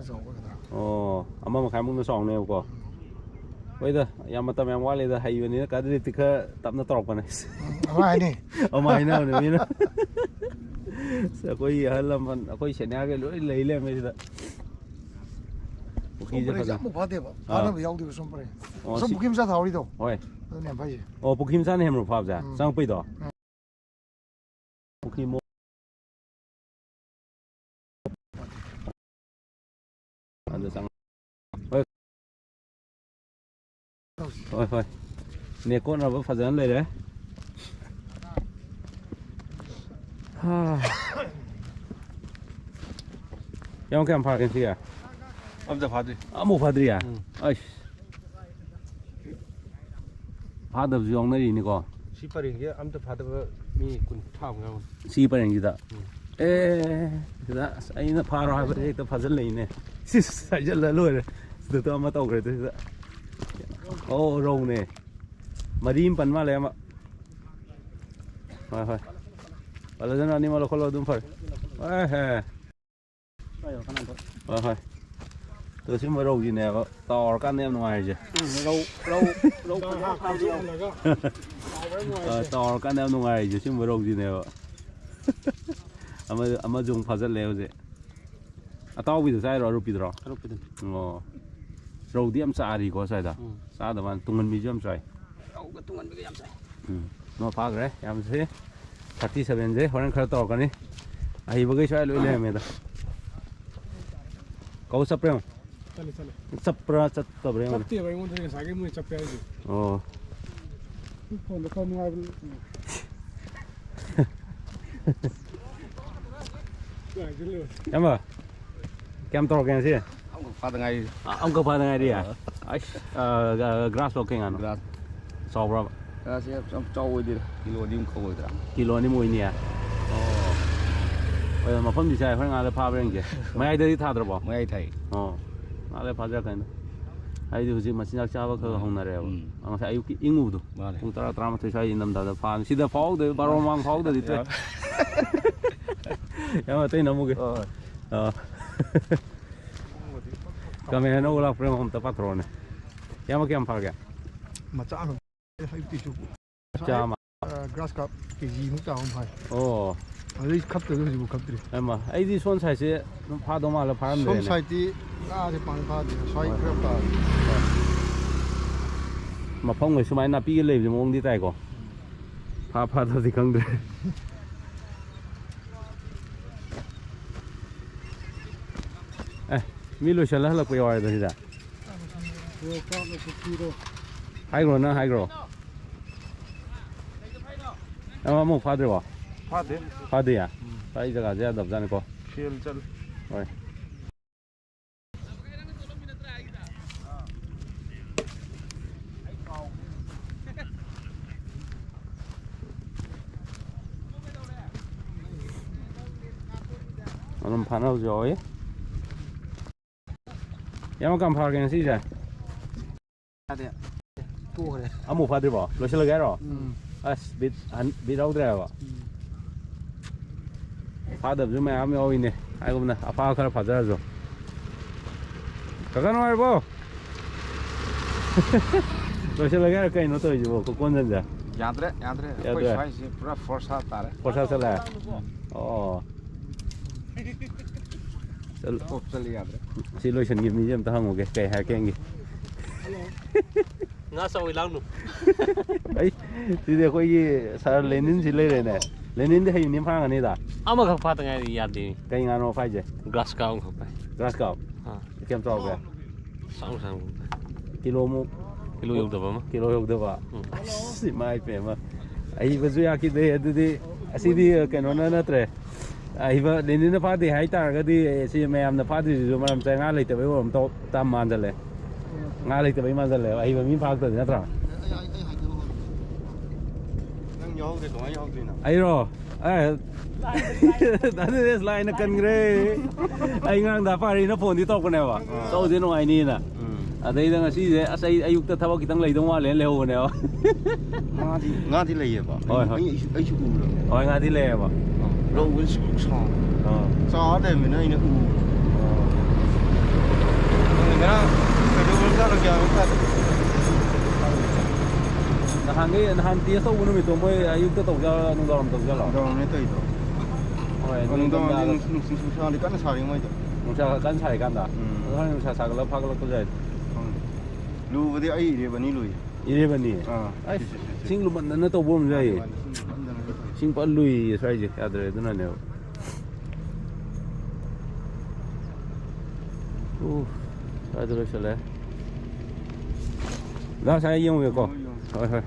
ꯆꯥꯎꯒꯗ꯭ꯔꯥ꯫ ꯑꯣ, ꯑꯃ ꯃꯈꯥꯏꯃꯨꯛꯅ ꯆꯥꯎꯅꯦꯕꯀꯣ꯫ ꯍꯣꯏꯗ, ꯌꯥꯝ ꯃꯇꯝ ꯌꯥꯝ ꯋꯥꯠꯂꯤꯗ, ꯍꯩꯕꯅꯤꯅ ꯀꯥꯗ ꯂꯤꯞꯇꯤ ꯈꯔ ꯇꯞꯅ ꯇꯧꯔꯛꯄꯅꯦ꯫ ꯎꯝ, ꯑꯃ ꯍꯥꯏꯅꯤ꯫ ꯑꯃ ꯍꯥꯏꯅꯕꯅꯦ ꯃꯤꯅ꯫ ꯑꯁ, ꯑꯩꯈꯣꯏꯒꯤ ꯑꯍꯜ ꯂꯃꯟ, ꯑꯩꯈꯣꯏ ꯁꯦꯅꯤꯌꯔꯒꯩ ꯂꯣꯏ ꯂꯩ ꯂꯩꯔꯝꯃꯦ ꯁꯤꯗ꯫ ꯄꯨꯈ꯭ꯔꯤꯁꯦ ꯁꯣꯝ ꯄꯔꯦꯡꯁꯦ ꯐꯖꯅ ꯑꯃꯨꯛ ꯐꯥꯗꯦꯕ꯫ ꯑꯥ꯫ ꯐꯥꯅꯕ ꯌꯥꯎꯗꯦꯕ ꯁꯣꯝ ꯄꯔꯦꯡ꯫ ꯑꯣ, ꯁꯣꯝ ꯁꯤ ꯄꯨꯈ꯭ꯔꯤ ꯃꯆꯥ ꯊꯥꯍꯧꯔꯤꯗꯣ꯫ ꯍꯣꯏ꯫ ꯑꯗꯨꯅꯦ ꯌꯥꯝ ꯐꯩꯁꯦ꯫ ꯑꯣ, ꯄꯨꯈ꯭ꯔꯤ ꯃꯆꯥꯅ ꯍꯦꯟꯕ꯭ꯔꯣ ꯐꯥꯕꯁꯦ? ꯎꯝ꯫ ꯆꯪꯉꯛꯄꯩꯗꯣ? ꯎꯝ꯫ ꯄꯨꯈ꯭ꯔꯤ ꯃꯣ-, ꯑꯗ ꯆꯪꯉꯛ-, ꯍꯣꯏ꯫ ꯍꯣꯏ, ꯍꯣꯏ꯫ ꯅꯦꯠ ꯀꯣꯠꯅꯕ ꯐꯖꯅ ꯂꯩꯔꯦ꯫ ꯍꯥ꯫ ꯌꯥꯝ ꯀꯌꯥꯝ ꯐꯥꯔꯒꯦ ꯉꯁꯤꯒꯤ? ꯑꯝꯇ ꯐꯥꯗ꯭ꯔꯤ꯫ ꯑꯃꯨꯛ ꯐꯥꯗ꯭ꯔꯤꯌꯦ? ꯎꯝ꯫ ꯑꯩꯁ꯫ ꯐꯥꯗꯕꯁꯨ ꯌꯥꯎꯅꯔꯤꯅꯤꯀꯣ꯫ ꯁꯤ ꯄꯔꯦꯡꯁꯦ ꯑꯝꯇ ꯐꯥꯗꯕ ꯃꯤ ꯀꯨꯟꯊ꯭ꯔꯥꯃꯨꯛ ꯌꯥꯎꯔꯝꯒꯅꯤ꯫ ꯁꯤ ꯄꯔꯦꯡꯁꯤꯗ? ꯎꯝ꯫ ꯑꯦ, ꯁꯤꯗ ꯑꯁ ꯑꯩꯅ ꯐꯥꯔꯣ ꯍꯥꯏꯕꯗꯤ ꯍꯦꯛꯇ ꯐꯥꯖꯤꯜꯂꯛꯏꯅꯦ꯫ ꯁꯤꯁ, ꯍꯥꯏꯖꯤꯜꯂ ꯂꯣꯏꯔꯦ꯫ ꯁꯤꯗ ꯑꯃ ꯇꯧꯈ꯭ꯔꯦ ꯑꯗꯨ ꯁꯤꯗ꯫ ꯑꯣ, ꯔꯧꯅꯦ꯫ ꯃꯔꯤ ꯑꯃ ꯄꯟ ꯃꯥꯜꯂꯦ ꯑꯃ꯫ ꯍꯣꯏ, ꯍꯣꯏ꯫ ꯄꯜꯂꯁꯅꯨ, ꯑꯅꯤꯃꯛ ꯂꯧꯈꯠꯂꯣ, ꯑꯗꯨꯝ ꯐꯔꯦ꯫ ꯍꯣꯏ, ꯍꯣꯏ꯫ ꯍꯣꯏ, ꯍꯣꯏ꯫ ꯑꯗꯣ ꯁꯤꯒꯨꯝꯕ ꯔꯧꯁꯤꯅꯦꯕ ꯇꯥꯎꯔꯀꯥꯟꯗ ꯌꯥꯝ ꯅꯨꯡꯉꯥꯏꯔꯤꯁꯦ꯫ ꯎꯝ, ꯔꯧ, ꯔꯧ, ꯔꯧ ꯐꯖꯅ ꯐꯥꯕꯁꯨ ꯌꯥꯎ-, ꯑ, ꯇꯥꯎꯔꯀꯥꯟꯗ ꯌꯥꯝ ꯅꯨꯡꯉꯥꯏꯔꯤꯁꯦ ꯁꯤꯒꯨꯝꯕ ꯔꯧꯁꯤꯅꯦꯕ꯫ ꯑꯃ, ꯑꯃꯁꯨ ꯑꯃꯨꯛ ꯐꯥꯖꯤꯜꯂꯦ ꯍꯧꯖꯤꯛ꯫ ꯑꯇꯥꯎꯕꯤꯗꯣ ꯆꯥꯏꯔꯣ, ꯑꯔꯨꯞꯄꯤꯗ꯭ꯔꯣ? ꯑꯔꯨꯞꯄꯤꯗꯨꯅꯤ꯫ ꯑꯣ꯫ ꯔꯧꯗꯤ ꯌꯥꯝ ꯆꯥꯔꯤꯀꯣ ꯁ꯭ꯋꯥꯏꯗ꯫ ꯎꯝ꯫ ꯆꯥꯗꯕ ꯋꯥꯅꯤ, ꯇꯨꯡꯍꯟꯕꯤꯁꯨ ꯌꯥꯝ ꯆꯥꯏ꯫ ꯔꯧꯒ ꯇꯨꯡꯍꯟꯕꯤꯒ ꯌꯥꯝ ꯆꯥꯏ꯫ ꯎꯝ꯫ ꯑꯃ ꯐꯥꯈ꯭ꯔꯦ, ꯌꯥꯝ ꯁꯤ꯫ ꯊꯥꯔꯇꯤ ꯁꯚꯦꯟꯁꯦ ꯍꯣꯔꯦꯟ ꯈꯔ ꯇꯧꯔꯛꯀꯅꯤ꯫ ꯑꯍꯩꯕꯈꯩ ꯁ꯭ꯋꯥꯏ ꯂꯣꯏ ꯂꯩꯔꯝꯃꯦꯗ꯫ ꯀꯧ ꯆꯠꯄ꯭ꯔꯥ ꯌꯦꯡꯉꯣ꯫ ꯆꯠꯂꯦ, ꯆꯠꯂꯦ꯫ ꯆꯠꯄ꯭ꯔꯥ ꯆꯠꯇꯕ꯭ꯔꯥ ꯌꯦꯡꯉꯣ꯫ ꯆꯠꯇꯦꯕ, ꯑꯩꯉꯣꯟꯗꯗꯤ ꯉꯁꯥꯏꯒꯤ ꯃꯣꯏ ꯆꯠꯄꯦ ꯍꯥꯏꯁꯦ꯫ ꯑꯣ꯫ ꯐꯣꯟꯗꯣ ꯈꯔ ꯅꯨꯡꯉꯥꯏꯕ꯫ ꯏꯌꯥꯝꯕ, ꯀꯌꯥꯝ ꯇꯧꯔꯛꯀꯦ ꯉꯁꯤ? ꯑꯃꯈꯛ ꯐꯥꯗ ꯉꯥꯏꯔꯤ꯫ ꯑ-, ꯑꯃꯈꯛ ꯐꯥꯗ ꯉꯥꯏꯔꯤ? ꯑ꯫ ꯑꯩꯁ, ꯑ, ꯒ-, ꯒ꯭ꯔꯥꯁ ꯂꯣ ꯀꯩ ꯉꯥꯅꯣ? ꯒ꯭ꯔꯥꯁ꯫ ꯆꯥꯎꯕ꯭ꯔꯕ? ꯒ꯭ꯔꯥꯁꯁꯦ ꯌꯥꯝ, ꯌꯥꯝ ꯆꯥꯎꯕ ꯑꯣꯏꯗꯦꯗ꯫ ꯀꯤꯂꯣ ꯑꯅꯤꯃꯨꯛ ꯈꯛ ꯑꯣꯏꯗ꯭ꯔꯥ? ꯀꯤꯂꯣ ꯑꯅꯤꯃꯨꯛ ꯑꯣꯏꯅꯤꯌꯦ? ꯑꯣ꯫ ꯍꯣꯏ, ꯃꯐꯝꯗꯤ ꯆꯥꯏ, ꯍꯣꯔꯦꯟ ꯉꯥꯗ ꯐꯥꯕ꯭ꯔꯥ ꯌꯦꯡꯁꯦ꯫ ꯃꯌꯥꯏꯗꯗꯤ ꯊꯥꯗ꯭ꯔꯕꯣ? ꯃꯌꯥꯏ ꯊꯥꯏ꯫ ꯑꯣ꯫ ꯉꯥꯏꯍꯥꯛ ꯂꯩꯔ ꯐꯥꯖꯔꯛꯀꯅꯤꯗ꯫ ꯍꯥꯏꯗꯤ ꯍꯧꯖꯤꯛ ꯃꯆꯤꯟꯖꯥꯛ ꯆꯥꯕ ꯈꯔ ꯎꯝ꯫ ꯍꯧꯅꯔꯦꯕ꯫ ꯎꯝ꯫ ꯉꯁꯥꯏ ꯑꯌꯨꯛꯀꯤ ꯏꯪꯉꯨꯕꯗꯣ꯫ ꯃꯥꯅꯦ꯫ ꯄꯨꯡ ꯇꯔꯥ, ꯇꯔꯥꯃꯥꯊꯣꯏ ꯁ꯭ꯋꯥꯏ ꯏꯪꯊꯝꯊꯥꯗ ꯐꯥꯕꯅꯤ꯫ ꯁꯤꯗ ꯐꯥꯎꯍꯧꯗ꯭ꯔꯗꯤ ꯕꯥꯔꯣ ꯃꯃꯥꯡ ꯐꯥꯎꯍꯧꯗ꯭ꯔꯗꯤ ꯇꯣꯛꯑꯦ꯫ ꯌꯥꯝ ꯑꯇꯩ ꯅꯝꯃꯨꯒꯦ꯫ ꯍꯣꯏ, ꯍꯣꯏ꯫ ꯑꯥ꯫ ꯀꯃꯦꯟ ꯑꯅꯧꯕ ꯂꯥꯛꯄ꯭ꯔꯥ ꯌꯦꯡꯉꯣ, ꯑꯝꯇ ꯄꯥꯊꯣꯔꯛꯑꯣꯅꯦ꯫ ꯏꯌꯥꯝꯕ, ꯀꯌꯥꯝ ꯐꯥꯔꯒꯦ? ꯃꯆꯥ ꯑꯃ ꯑꯌꯨꯛꯇꯤꯁꯨ ꯆꯥꯝꯃ꯫ ꯑ, ꯒ꯭ꯔꯥꯁ ꯀꯥꯞ ꯀꯦ ꯖꯤ ꯃꯨꯛ ꯇꯥꯕ ꯑꯃ ꯐꯥꯏ꯫ ꯑꯣ꯫ ꯑꯗꯨꯗꯩ ꯈꯞꯇꯕꯗꯣ ꯍꯧꯖꯤꯛꯐꯥꯎ ꯈꯞꯇ꯭ꯔꯤ꯫ ꯍꯩꯃꯥ, ꯑꯩꯗꯤ ꯁꯣꯝ ꯁꯥꯏꯠꯁꯦ ꯑꯗꯨꯝ ꯐꯥꯗꯧ ꯃꯥꯜꯂ ꯁꯣꯝ ꯐꯥꯔꯝꯗ꯭ꯔꯦꯅꯦ꯫ ꯁꯥꯏꯠꯇꯤ ꯉꯥꯁꯦ ꯄꯥꯡ ꯐꯥꯗꯦ꯫ ꯁ꯭ꯋꯥꯏ ꯍꯣꯏ꯫ ꯈꯔ ꯇꯥꯔꯦ꯫ ꯍꯣꯏ꯫ ꯃꯐꯝꯈꯩ ꯁꯨꯃꯥꯏꯅ ꯅꯥꯄꯤꯒ ꯂꯩꯕꯁꯦ ꯃꯑꯣꯡꯗꯤ ꯇꯥꯏꯀꯣ꯫ ꯐꯥ ꯐꯥꯗꯕꯗꯤ ꯈꯪꯗ꯭ꯔꯦ꯫ ꯑꯦ, ꯃꯤ ꯂꯣꯏꯁꯤꯜꯂ ꯍꯜꯂꯛꯄ ꯌꯥꯎꯔꯦꯗ ꯁꯤꯗ꯫ ꯍꯥꯏꯈ꯭ꯔꯣ, ꯅꯪ ꯍꯥꯏꯈ꯭ꯔꯣ꯫ ꯑꯃ, ꯑꯃꯨꯛ ꯐꯥꯗ꯭ꯔꯤꯕꯣ? ꯐꯥꯗꯦ꯫ ꯐꯥꯗꯤꯌꯦ? ꯎꯝ꯫ ꯑꯩ ꯖꯒꯥꯁꯦ ꯌꯥꯗꯕꯖꯥꯠꯅꯤꯀꯣ꯫ ꯐꯦꯜ ꯆꯠꯂꯦ꯫ ꯍꯣꯏ꯫ ꯑꯗꯨꯝ ꯐꯥꯅꯕꯁꯨ ꯌꯥꯎꯋꯤ꯫ ꯏꯌꯥꯝꯕ, ꯀꯌꯥꯝ ꯐꯥꯔꯒꯦ ꯉꯁꯤꯁꯦ? ꯐꯥꯗꯦ꯫ ꯇꯣꯛꯈ꯭ꯔꯦ꯫ ꯑꯃꯨꯛ ꯐꯥꯗ꯭ꯔꯤꯕꯣ? ꯂꯣꯏꯁꯤꯜꯂꯒꯦ ꯍꯥꯏꯔꯣ? ꯎꯝ꯫ ꯑꯁ, ꯕꯤꯠ ꯍꯟ-, ꯕꯤꯠ ꯌꯥꯎꯗ꯭ꯔꯦ ꯍꯥꯏꯕ꯫ ꯎꯝ꯫ ꯐꯥꯗꯕꯁꯨ ꯃꯌꯥꯝ ꯌꯥꯎꯔꯤꯅꯦ꯫ ꯍꯥꯏꯒꯨꯝꯅ ꯑꯐꯥ ꯈꯔ ꯐꯥꯖꯔꯁꯨ꯫ ꯀꯀꯥ, ꯅꯨꯡꯉꯥꯏꯔꯤꯕꯣ? ꯂꯣꯏꯁꯤꯜꯂꯒꯦ ꯍꯥꯏꯔꯣ? ꯀꯩꯅꯣ ꯇꯧꯔꯤꯁꯤꯕꯣ? ꯀꯣꯟꯖꯟꯁꯦ꯫ ꯌꯥꯗ꯭ꯔꯦ, ꯌꯥꯗ꯭ꯔꯦ꯫ ꯑꯩꯈꯣꯏ ꯌꯥꯗ꯭ꯔꯦ? ꯁ꯭ꯋꯥꯏꯁꯤ ꯄꯨꯔꯥ ꯐꯣꯔꯁꯥ ꯇꯥꯔꯦ꯫ ꯐꯣꯔꯁꯥ ꯆꯠꯂꯦ? ꯎꯝ꯫ ꯑꯣ꯫ ꯆꯠꯂꯨ꯫ ꯇꯣꯞ ꯆꯠꯂꯤ ꯌꯥꯗ꯭ꯔꯦ꯫ ꯁꯤ ꯂꯣꯏꯁꯤꯟꯈꯤꯕ ꯃꯤꯁꯦ ꯑꯝꯇ ꯍꯪꯉꯨꯒꯦ, ꯀꯩ ꯍꯥꯏꯔꯛꯀꯦ ꯌꯦꯡꯒꯦ꯫ ꯉꯥ ꯆꯥꯎꯏ ꯂꯥꯡꯅꯨ꯫ ꯑꯩ, ꯁꯤꯗꯤ ꯑꯩꯈꯣꯏꯒꯤ ꯁꯥꯔ ꯂꯦꯅꯤꯟꯁꯤ ꯂꯩꯔꯦꯅꯦ꯫ ꯂꯦꯅꯤꯟꯗꯤ ꯍꯌꯦꯡ ꯅꯦꯝ ꯐꯥꯔꯝꯒꯅꯤꯗ꯫ ꯑꯃꯈꯛ ꯐꯥꯗ ꯉꯥꯏꯔꯤ, ꯌꯥꯗꯦ꯫ ꯀꯩ ꯉꯥꯅꯣ ꯐꯥꯏꯁꯦ? ꯒ꯭ꯔꯥꯁ ꯀꯥꯞ ꯑꯃꯈꯛ ꯐꯥꯏ꯫ ꯒ꯭ꯔꯥꯁ ꯀꯥꯞ? ꯑꯥ꯫ ꯀꯌꯥꯝ ꯆꯥꯎꯒꯦ? ꯁꯥꯡ ꯁꯥꯡ꯫ ꯀꯤꯂꯣꯃꯨꯛ? ꯀꯤꯂꯣ ꯌꯧꯗꯕ ꯑꯃ꯫ ꯀꯤꯂꯣ ꯌꯧꯗꯕ? ꯎꯝ꯫ ꯑꯁ, ꯏꯃꯥ ꯏꯄꯦꯝꯃ꯫ ꯑꯍꯤꯕꯁꯨ ꯌꯥꯈꯤꯗꯦ ꯑꯗꯨꯗꯤ꯫ ꯑꯁꯤꯗꯤ ꯀꯩꯅꯣꯅ ꯅꯠꯇ꯭ꯔꯦ꯫ ꯑꯍꯤꯕ ꯂꯦꯅꯤꯟꯅ ꯐꯥꯗꯦ ꯍꯥꯏ ꯇꯥꯔꯒꯗꯤ, ꯁꯤ ꯃꯌꯥꯝꯅ ꯐꯥꯗ꯭ꯔꯤꯁꯤꯁꯨ ꯃꯔꯝ ꯆꯥꯏ, ꯉꯥ ꯂꯩꯇꯕꯩ ꯑꯣꯏꯔꯝ ꯇꯧ-, ꯇꯥ ꯃꯥꯟꯖꯜꯂꯦ꯫ ꯉꯥ ꯂꯩꯇꯕꯩ ꯃꯥꯟꯖꯜꯂꯦꯕ, ꯑꯍꯤꯕ ꯃꯤ ꯐꯥꯔꯛꯇ꯭ꯔꯗꯤ, ꯅꯠꯇ꯭ꯔꯥ? ꯑꯩ, ꯑꯩ, ꯑꯩ ꯍꯥꯏꯒꯦ ꯍꯣꯏ꯫ ꯅꯪ ꯌꯥꯎꯍꯧꯗ꯭ꯔꯦ, ꯀꯃꯥꯏꯅ ꯌꯥꯎꯍꯧꯗ꯭ꯔꯤꯅꯣ? ꯑꯩꯔꯣ? ꯑꯦ, ꯑꯗꯨꯗꯤ ꯑꯁ ꯂꯥꯏꯅ ꯀꯟꯈ꯭ꯔꯦ꯫ ꯑꯩ ꯉꯔꯥꯡ ꯗꯥ ꯄꯥꯔꯤꯅ ꯐꯣꯟꯗꯤ ꯇꯧꯔꯛꯄꯅꯦꯕ, ꯑꯥ꯫ ꯆꯧꯁꯦ ꯅꯨꯡꯉꯥꯏꯅꯤꯅ꯫ ꯎꯝ꯫ ꯑꯗꯩꯗ ꯉꯁꯤꯁꯦ ꯑꯁ ꯑꯩ ꯑꯌꯨꯛꯇ ꯊꯕꯛ ꯈꯤꯇꯪ ꯂꯩꯗꯧ ꯃꯥꯜꯂꯦꯅ ꯂꯩꯍꯧꯕꯅꯦꯕ꯫ ꯉꯥꯗꯤ, ꯉꯥꯗꯤ ꯂꯩꯌꯦꯕ꯫ ꯍꯣꯏ, ꯍꯣꯏ꯫ ꯑꯩ, ꯑꯩꯁꯨ, ꯑꯩꯁꯨ ꯎꯔꯕꯅꯦ꯫ ꯍꯣꯏ, ꯉꯥꯗꯤ ꯂꯩꯌꯦꯕ꯫ ꯑꯥ, ꯂꯧꯕꯗꯤ ꯁꯨꯛ ꯁꯥꯡ-, ꯑꯥ꯫ ꯆꯥ ꯂꯩꯔꯝꯃꯤꯅ ꯑꯩꯅ ꯎꯕ꯫ ꯑꯥ꯫ ꯈꯪꯗꯦ, ꯉꯔꯥꯡ ꯀꯩꯗꯧꯕ ꯖꯥꯠꯅꯣ ꯒ꯭ꯌꯥꯟ ꯑꯃ ꯇꯥꯗꯦ꯫ ꯅꯍꯥꯟꯒꯩ, ꯅꯍꯥꯟ ꯇꯦꯁ ꯇꯧꯕ ꯅꯨꯃꯤꯠꯇꯣ ꯃꯣꯏ ꯑꯌꯨꯛꯇ ꯇꯧꯖꯥꯠꯂꯣ, ꯅꯨꯡꯗꯥꯡꯋꯥꯏꯔꯝ ꯇꯧꯖꯥꯠꯂꯣ? ꯅꯨꯡꯗꯥꯡꯋꯥꯏꯔꯝꯅꯦ ꯇꯧꯔꯤꯗꯣ꯫ ꯍꯣꯏ, ꯑꯗꯨ ꯅꯨꯡꯗꯥꯡꯗꯤ ꯅꯨꯡꯗꯥꯡꯗ ꯅꯨꯡꯁꯤꯠ, ꯅꯨꯡꯁꯤꯠ ꯅꯨꯡꯁꯥꯗꯤ ꯀꯟꯅ ꯁꯥꯔꯤ ꯃꯣꯏꯗꯣ꯫ ꯅꯨꯡꯁꯥ ꯀꯟꯅ ꯁꯥꯔꯤꯀꯥꯟꯗ? ꯎꯝ꯫ ꯑꯗꯣ ꯍꯣꯔꯦꯟ ꯅꯨꯡꯁꯥ ꯁꯥꯒꯠꯂꯒ ꯐꯥꯒꯠꯂꯛꯄꯁꯨ ꯌꯥꯏ꯫ ꯈꯪꯗꯦ꯫ ꯂꯨꯕꯗꯤ ꯑꯩ ꯏꯔꯦꯕꯅꯤ ꯂꯨꯏ꯫ ꯏꯔꯦꯕꯅꯤ? ꯑꯥ, ꯑꯩꯁ, ꯁꯤ, ꯁꯤ, ꯁꯤ, ꯁꯤ꯫ ꯏꯁꯤꯡ ꯂꯨꯃꯟꯗꯅ ꯇꯧꯕ ꯑꯣꯏꯔꯝꯕꯁꯨ ꯌꯥꯏꯌꯦ꯫ ꯃꯥꯅꯤ, ꯃꯥꯅꯤ, ꯏꯁꯤꯡ ꯂꯨꯃꯟꯗꯅ ꯇꯧꯕ꯫ ꯏꯁꯤꯡ ꯐꯖꯅ ꯂꯨꯏꯌꯦ ꯁ꯭ꯋꯥꯏꯁꯦ, ꯌꯥꯗ꯭ꯔꯦ, ꯑꯗꯨꯅꯅꯦꯕ꯫ ꯑꯣ, ꯁ꯭ꯋꯥꯏꯗ ꯂꯣꯏꯁꯤꯜꯂꯦ꯫ ꯂꯥꯛ ꯁ꯭ꯋꯥꯏ ꯌꯦꯡꯉꯨꯒꯦꯀꯣ꯫ ꯌꯦꯡꯉꯣ, ꯌꯦꯡꯉꯣ꯫ ꯍꯣꯏ, ꯍꯣꯏ꯫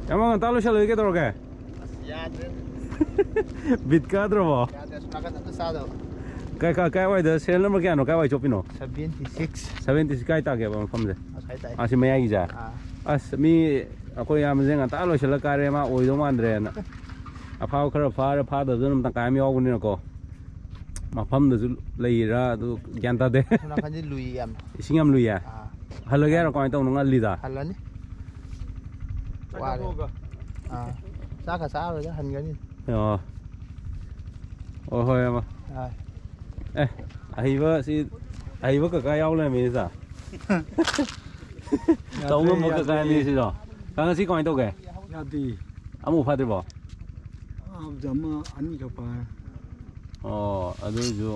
ꯌꯥꯝ ꯉꯟꯇꯥ ꯂꯣꯏꯁꯤꯜꯂꯒꯦ ꯀꯩꯗꯧꯔꯒꯦ? ꯑꯁ, ꯌꯥꯗ꯭ꯔꯦ꯫ ꯕꯤꯠ ꯀꯥꯗ꯭ꯔꯕꯣ? ꯌꯥꯗ꯭ꯔꯦ, ꯑꯁꯣꯝ ꯅꯥꯀꯟꯗ ꯑꯝꯇ ꯆꯥꯗꯕ꯫ ꯀꯥꯏ, ꯀꯥꯏ, ꯀꯥꯏꯋꯥꯏꯗ, serial number ꯀꯌꯥꯅꯣ? ꯀꯥꯏꯋꯥꯏ ꯆꯣꯞꯄꯤꯅꯣ? Seventy six꯫ Seventy six ꯀꯥꯏ ꯇꯥꯒꯦꯕ ꯃꯐꯝꯁꯦ? ꯑꯁꯥꯏ ꯇꯥꯏ꯫ ꯑꯁꯤ ꯃꯌꯥꯏꯒꯤꯁꯦ? ꯑꯥ꯫ ꯑꯁ, ꯃꯤ ꯑꯩꯈꯣꯏ ꯏꯌꯥꯝꯕꯁꯦ ꯉꯟꯇꯥ ꯂꯣꯏꯁꯤꯜꯂ ꯀꯥꯔꯦ, ꯃꯥ ꯑꯣꯏꯗꯧ ꯃꯥꯟꯗ꯭ꯔꯦꯅ꯫ ꯑꯐꯥꯕ ꯈꯔ ꯐꯥꯔ ꯐꯥꯗꯕꯁꯨ ꯑꯗꯨꯝ ꯇꯪꯈꯥꯏ ꯑꯃ ꯌꯥꯎꯕꯅꯤꯅꯀꯣ꯫ ꯃꯐꯝꯗꯁꯨ ꯂꯩꯔꯤꯔꯥ ꯑꯗꯨ ꯒ꯭ꯌꯥꯟ ꯇꯥꯗꯦ꯫ ꯑꯁꯣꯝ ꯅꯥꯀꯟꯗꯤ ꯂꯨꯏ ꯌꯥꯝ꯫ ꯏꯁꯤꯡ ꯌꯥꯝ ꯂꯨꯏꯌꯦ? ꯑꯥ꯫ ꯍꯜꯂꯒꯦ ꯍꯥꯏꯔꯣ? ꯀꯃꯥꯏꯅ ꯇꯧꯕꯅꯣ? ꯉꯜꯂꯤꯗ꯫ ꯍꯜꯂꯅꯤ꯫ ꯋꯥꯔꯦ꯫ ꯑꯥ꯫ ꯆꯥꯛꯀ ꯆꯥꯔꯣꯏꯗ, ꯍꯟꯒꯅꯤ꯫ ꯑꯣ꯫ ꯑꯣ, ꯍꯣꯏ, ꯑꯃ꯫ ꯑꯥ꯫ ꯑꯦ, ꯑꯍꯩꯕ ꯁꯤ, ꯑꯍꯩꯕ ꯀꯀꯥ ꯌꯥꯎ ꯂꯩꯔꯝꯃꯦ ꯁꯤꯗ꯫ ꯇꯧ ꯉꯝꯕ ꯌꯥꯗ꯭ꯔꯦ, ꯀꯀꯥꯅꯤ ꯌꯥꯗ꯭ꯔꯦ꯫ ꯁꯤꯗꯣ꯫ ꯀꯀꯥ, ꯉꯁꯤ ꯀꯃꯥꯏꯅ ꯇꯧꯒꯦ? ꯌꯥꯗꯦ꯫ ꯑꯃꯨꯛ ꯐꯥꯗ꯭ꯔꯤꯕꯣ? ꯐꯥꯕꯗ ꯑꯃ ꯑꯅꯤꯈꯛ ꯐꯥꯔꯦ꯫ ꯑꯣ, ꯑꯗꯨꯏꯁꯨ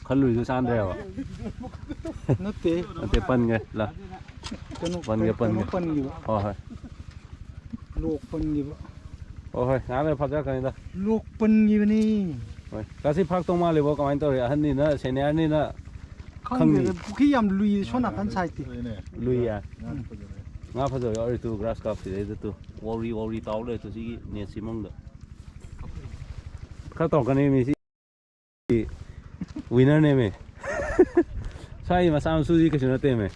ꯈꯜꯂꯨꯏꯁꯨ ꯆꯥꯟꯗ꯭ꯔꯦꯕ꯫ ꯅꯠꯇꯦ꯫ ꯅꯠꯇꯦ, ꯄꯟꯒꯦ꯫ ꯂ-, ꯀꯩꯅꯣ, ꯄꯟꯒꯦ, ꯀꯩꯅꯣ ꯄꯟꯒꯦ꯫ ꯄꯟꯈꯤꯕ꯫ ꯍꯣꯏ, ꯍꯣꯏ꯫ ꯂꯣꯛ ꯄꯟꯈꯤꯕ꯫ ꯍꯣꯏ, ꯍꯣꯏ, ꯉꯥꯏꯍꯥꯛ ꯂꯩꯔ ꯐꯥꯖꯔꯛꯀꯅꯤꯗ꯫ ꯂꯣꯛ ꯄꯟꯈꯤꯕꯅꯤ꯫ ꯍꯣꯏ, ꯀꯥꯁꯤ ꯐꯥꯛꯇꯧ ꯃꯥꯜꯂꯤꯕꯣ? ꯀꯃꯥꯏꯅ ꯇꯧꯔꯤ? ꯑꯍꯟꯅꯤꯅ, seniorꯅꯤꯅ ꯈꯪꯗꯦꯗ, ꯈꯪꯅꯤ꯫ ꯄꯨꯈ꯭ꯔꯤ ꯌꯥꯝ ꯂꯨꯏ ꯁꯣꯝ ꯅꯥꯀꯟ sideꯇꯤ꯫ ꯂꯨꯏꯌꯦ꯫ ꯎꯝ꯫ ꯉꯥ ꯐꯖꯕ ꯌꯥꯎꯔꯤ ꯇꯨ, grass carp ꯁꯤꯗꯩꯗ ꯇꯨ꯫ ꯋꯥꯎꯔꯤ ꯋꯥꯎꯔꯤ ꯇꯥꯎ ꯂꯩꯔꯦ ꯇꯨ ꯁꯤꯒꯤ netꯁꯤ ꯃꯅꯨꯡꯗ꯫ ꯈꯔ ꯇꯧꯔꯛꯀꯅꯤ ꯃꯤ ꯁꯤ꯫ Winnerꯅꯦꯃꯤ꯫ ꯁ꯭ꯋꯥꯏ ꯃꯆꯥ ꯃꯁꯨꯁꯤ ꯀꯩꯁꯨ ꯅꯠꯇꯦꯃꯤ꯫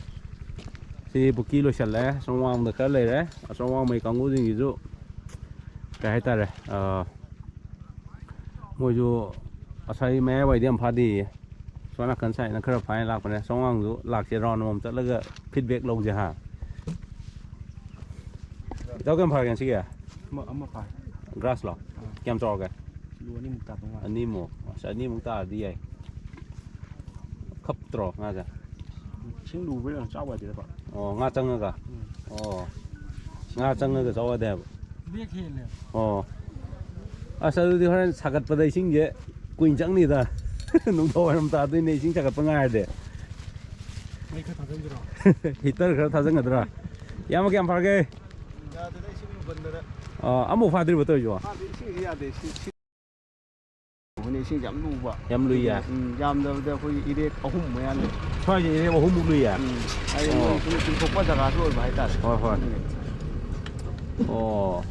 ꯁꯤ ꯄꯨꯈ꯭ꯔꯤ ꯂꯣꯏꯁꯜꯂꯦ꯫ ꯑꯁꯣꯝ ꯋꯥꯡꯃꯗ ꯈꯔ ꯂꯩꯔꯦ꯫ ꯑꯁꯣꯝ ꯋꯥꯡꯃꯩ ꯀꯥꯡꯕꯨꯁꯤꯡꯒꯤꯁꯨ ꯀꯩ ꯍꯥꯏꯇꯥꯔꯦ, ꯑ, ꯃꯣꯏꯁꯨ ꯉꯁꯥꯏ ꯃꯌꯥꯏꯋꯥꯏꯗꯤ ꯌꯥꯝ ꯐꯥꯗꯦꯌꯦ꯫ ꯁꯣꯝ ꯅꯥꯀꯟ ꯁꯥꯏꯠꯅ ꯈꯔ ꯐꯥꯏꯅ ꯂꯥꯛꯄꯅꯦ꯫ ꯁꯣꯝ ꯋꯥꯡꯁꯨ ꯂꯥꯛꯁꯦ, ꯔꯥꯎꯟ ꯑꯃꯃꯝ ꯆꯠꯂꯒ ꯐꯤꯗꯕꯦꯛ ꯂꯧꯁꯦ ꯍꯥ꯫ ꯏꯇꯥꯎ ꯀꯌꯥꯝ ꯐꯥꯔꯒꯦ ꯉꯁꯤꯒꯤ? ꯑꯃ, ꯑꯃ ꯐꯥꯔꯦ꯫ ꯒ꯭ꯔꯥꯁꯂꯣ? ꯑꯥ꯫ ꯀꯌꯥꯝ ꯆꯥꯎꯔꯒꯦ? ꯀꯤꯂꯣ ꯑꯅꯤꯃꯨꯛ ꯇꯥꯗꯧ ꯃꯥꯜꯂꯦ꯫ ꯑꯅꯤꯃꯨꯛ? ꯑꯁ, ꯑꯅꯤꯃꯨꯛ ꯇꯥꯔꯗꯤ ꯌꯥꯏ꯫ ꯈꯞꯇ꯭ꯔꯣ ꯉꯥꯁꯦ? ꯏꯁꯤꯡ ꯂꯨꯕꯩ ꯌꯥꯝ ꯆꯥꯎ ꯌꯥꯗꯦꯗ ꯄꯥꯛ꯫ ꯑꯣ, ꯉꯥ ꯆꯪꯉꯒ? ꯎꯝ꯫ ꯑꯣ, ꯉꯥ ꯆꯪꯉꯒ ꯆꯥꯎ ꯌꯥꯗꯦ ꯍꯥꯏꯕ? ꯕꯦꯛ ꯍꯦꯜꯂꯦ꯫ ꯑꯣ꯫ ꯑꯁ, ꯑꯗꯨꯗꯤ ꯍꯣꯔꯦꯟ ꯁꯥꯒꯠꯄꯗ ꯏꯁꯤꯡꯁꯦ ꯀꯨꯏꯅ ꯆꯪꯅꯤꯗ꯫ ꯅꯨꯡꯗꯥꯡ ꯋꯥꯏꯔꯝ ꯇꯥꯗꯣꯏꯅꯦ ꯏꯁꯤꯡ ꯁꯥꯒꯠꯄ ꯉꯥꯏꯔꯗꯤ꯫ ꯃꯩ ꯈꯔ ꯊꯥꯖꯤꯟꯁꯤꯔꯣ? ꯍꯤꯇꯔ ꯈꯔ ꯊꯥꯖꯤꯟꯒꯗ꯭ꯔꯥ? ꯏꯌꯥꯝꯕ, ꯀꯌꯥꯝ ꯐꯥꯔꯒꯦ? ꯌꯥꯗꯦꯗ, ꯏꯁꯤꯡ ꯂꯨꯃꯟꯗꯅ꯫ ꯑꯥ, ꯑꯃꯨꯛ ꯐꯥꯗ꯭ꯔꯤꯕꯣ ꯇꯧꯔꯤꯁꯤꯕꯣ? ꯐꯥꯗꯦ, ꯏꯁꯤꯡꯁꯤ ꯌꯥꯗꯦ, ꯁꯤ, ꯁꯤ꯫ ꯍꯧꯖꯤꯛ ꯏꯁꯤꯡꯁꯦ ꯌꯥꯝ ꯂꯨꯕ꯫ ꯌꯥꯝ ꯂꯨꯏꯌꯦ? ꯎꯝ, ꯌꯥꯝꯗꯕꯗ ꯑꯩꯈꯣꯏꯒꯤ ꯏꯔꯦꯛ ꯑꯍꯨꯝ ꯃꯌꯥ ꯂꯩ꯫ ꯁ꯭ꯋꯥꯏꯁꯦ ꯏꯔꯦꯛ ꯑꯍꯨꯝꯃꯨꯛ ꯂꯨꯏꯌꯦ? ꯎꯝ, ꯍꯥꯏꯗꯤ ꯑꯣ꯫ ꯃꯣꯏ ꯁꯨꯝ ꯆꯤꯡꯊꯣꯛꯄ ꯖꯒꯥꯁꯨ ꯑꯣꯏꯕ ꯍꯥꯏꯇꯥꯔꯦ꯫ ꯍꯣꯏ, ꯍꯣꯏ꯫ ꯑꯗꯨꯒꯤ꯫ ꯑꯣ,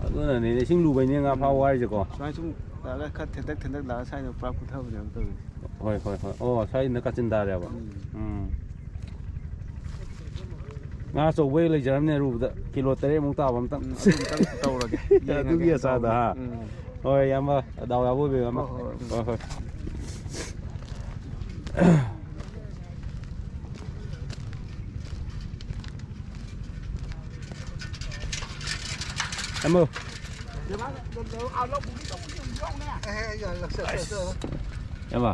ꯑꯗꯨꯅꯅꯤꯅꯦ ꯏꯁꯤꯡ ꯂꯨꯕꯩꯅꯦ ꯉꯥ ꯐꯥꯕ ꯎꯝ꯫ ꯋꯥꯔꯤꯁꯦꯀꯣ꯫ ꯁꯨꯃꯥꯏꯅ ꯁꯨꯝ ꯂꯥꯛꯑꯒ ꯈꯔ ꯊꯦꯟꯗꯛ ꯊꯦꯟꯗꯛ ꯂꯥꯛꯑꯒ ꯁ꯭ꯋꯥꯏꯗ ꯄꯨꯔꯥ ꯄꯨꯊꯕꯅꯦꯕ ꯇꯧꯔꯤꯁꯦ꯫ ꯍꯣꯏ, ꯍꯣꯏ, ꯍꯣꯏ꯫ ꯑꯣ, ꯁ꯭ꯋꯥꯏꯅ ꯀꯥꯆꯤꯟ ꯇꯥꯔꯦꯕ꯫ ꯎꯝ꯫ ꯎꯝ꯫ ꯉꯥ ꯑꯆꯧꯕ ꯍꯦꯛ ꯂꯩꯖꯔꯝꯅꯦ ꯑꯔꯨꯕꯗ꯫ ꯀꯤꯂꯣ ꯇꯔꯦꯠꯃꯨꯛ ꯇꯥꯕ ꯑꯝꯇꯪ꯫ ꯎꯝ, ꯑꯗꯨ ꯑꯝꯇꯪ ꯇꯧꯔꯒꯦ꯫ ꯑꯗꯨꯒꯤ ꯌꯦꯡꯉꯒꯦ ꯑꯆꯥꯗ, ꯑꯝꯇꯪ꯫ ꯍꯥ? ꯎꯝ꯫ ꯍꯣꯏ, ꯏꯌꯥꯝꯕ, ꯗꯥꯎ ꯌꯥꯕ ꯑꯣꯏꯕꯤꯌꯨ, ꯏꯌꯥꯝꯕ꯫ ꯍꯣꯏ, ꯍꯣꯏ, ꯎꯝ꯫ ꯍꯣꯏ, ꯍꯣꯏ꯫ ꯏꯌꯥꯝꯕ꯫ ꯏꯌꯥꯝꯕ,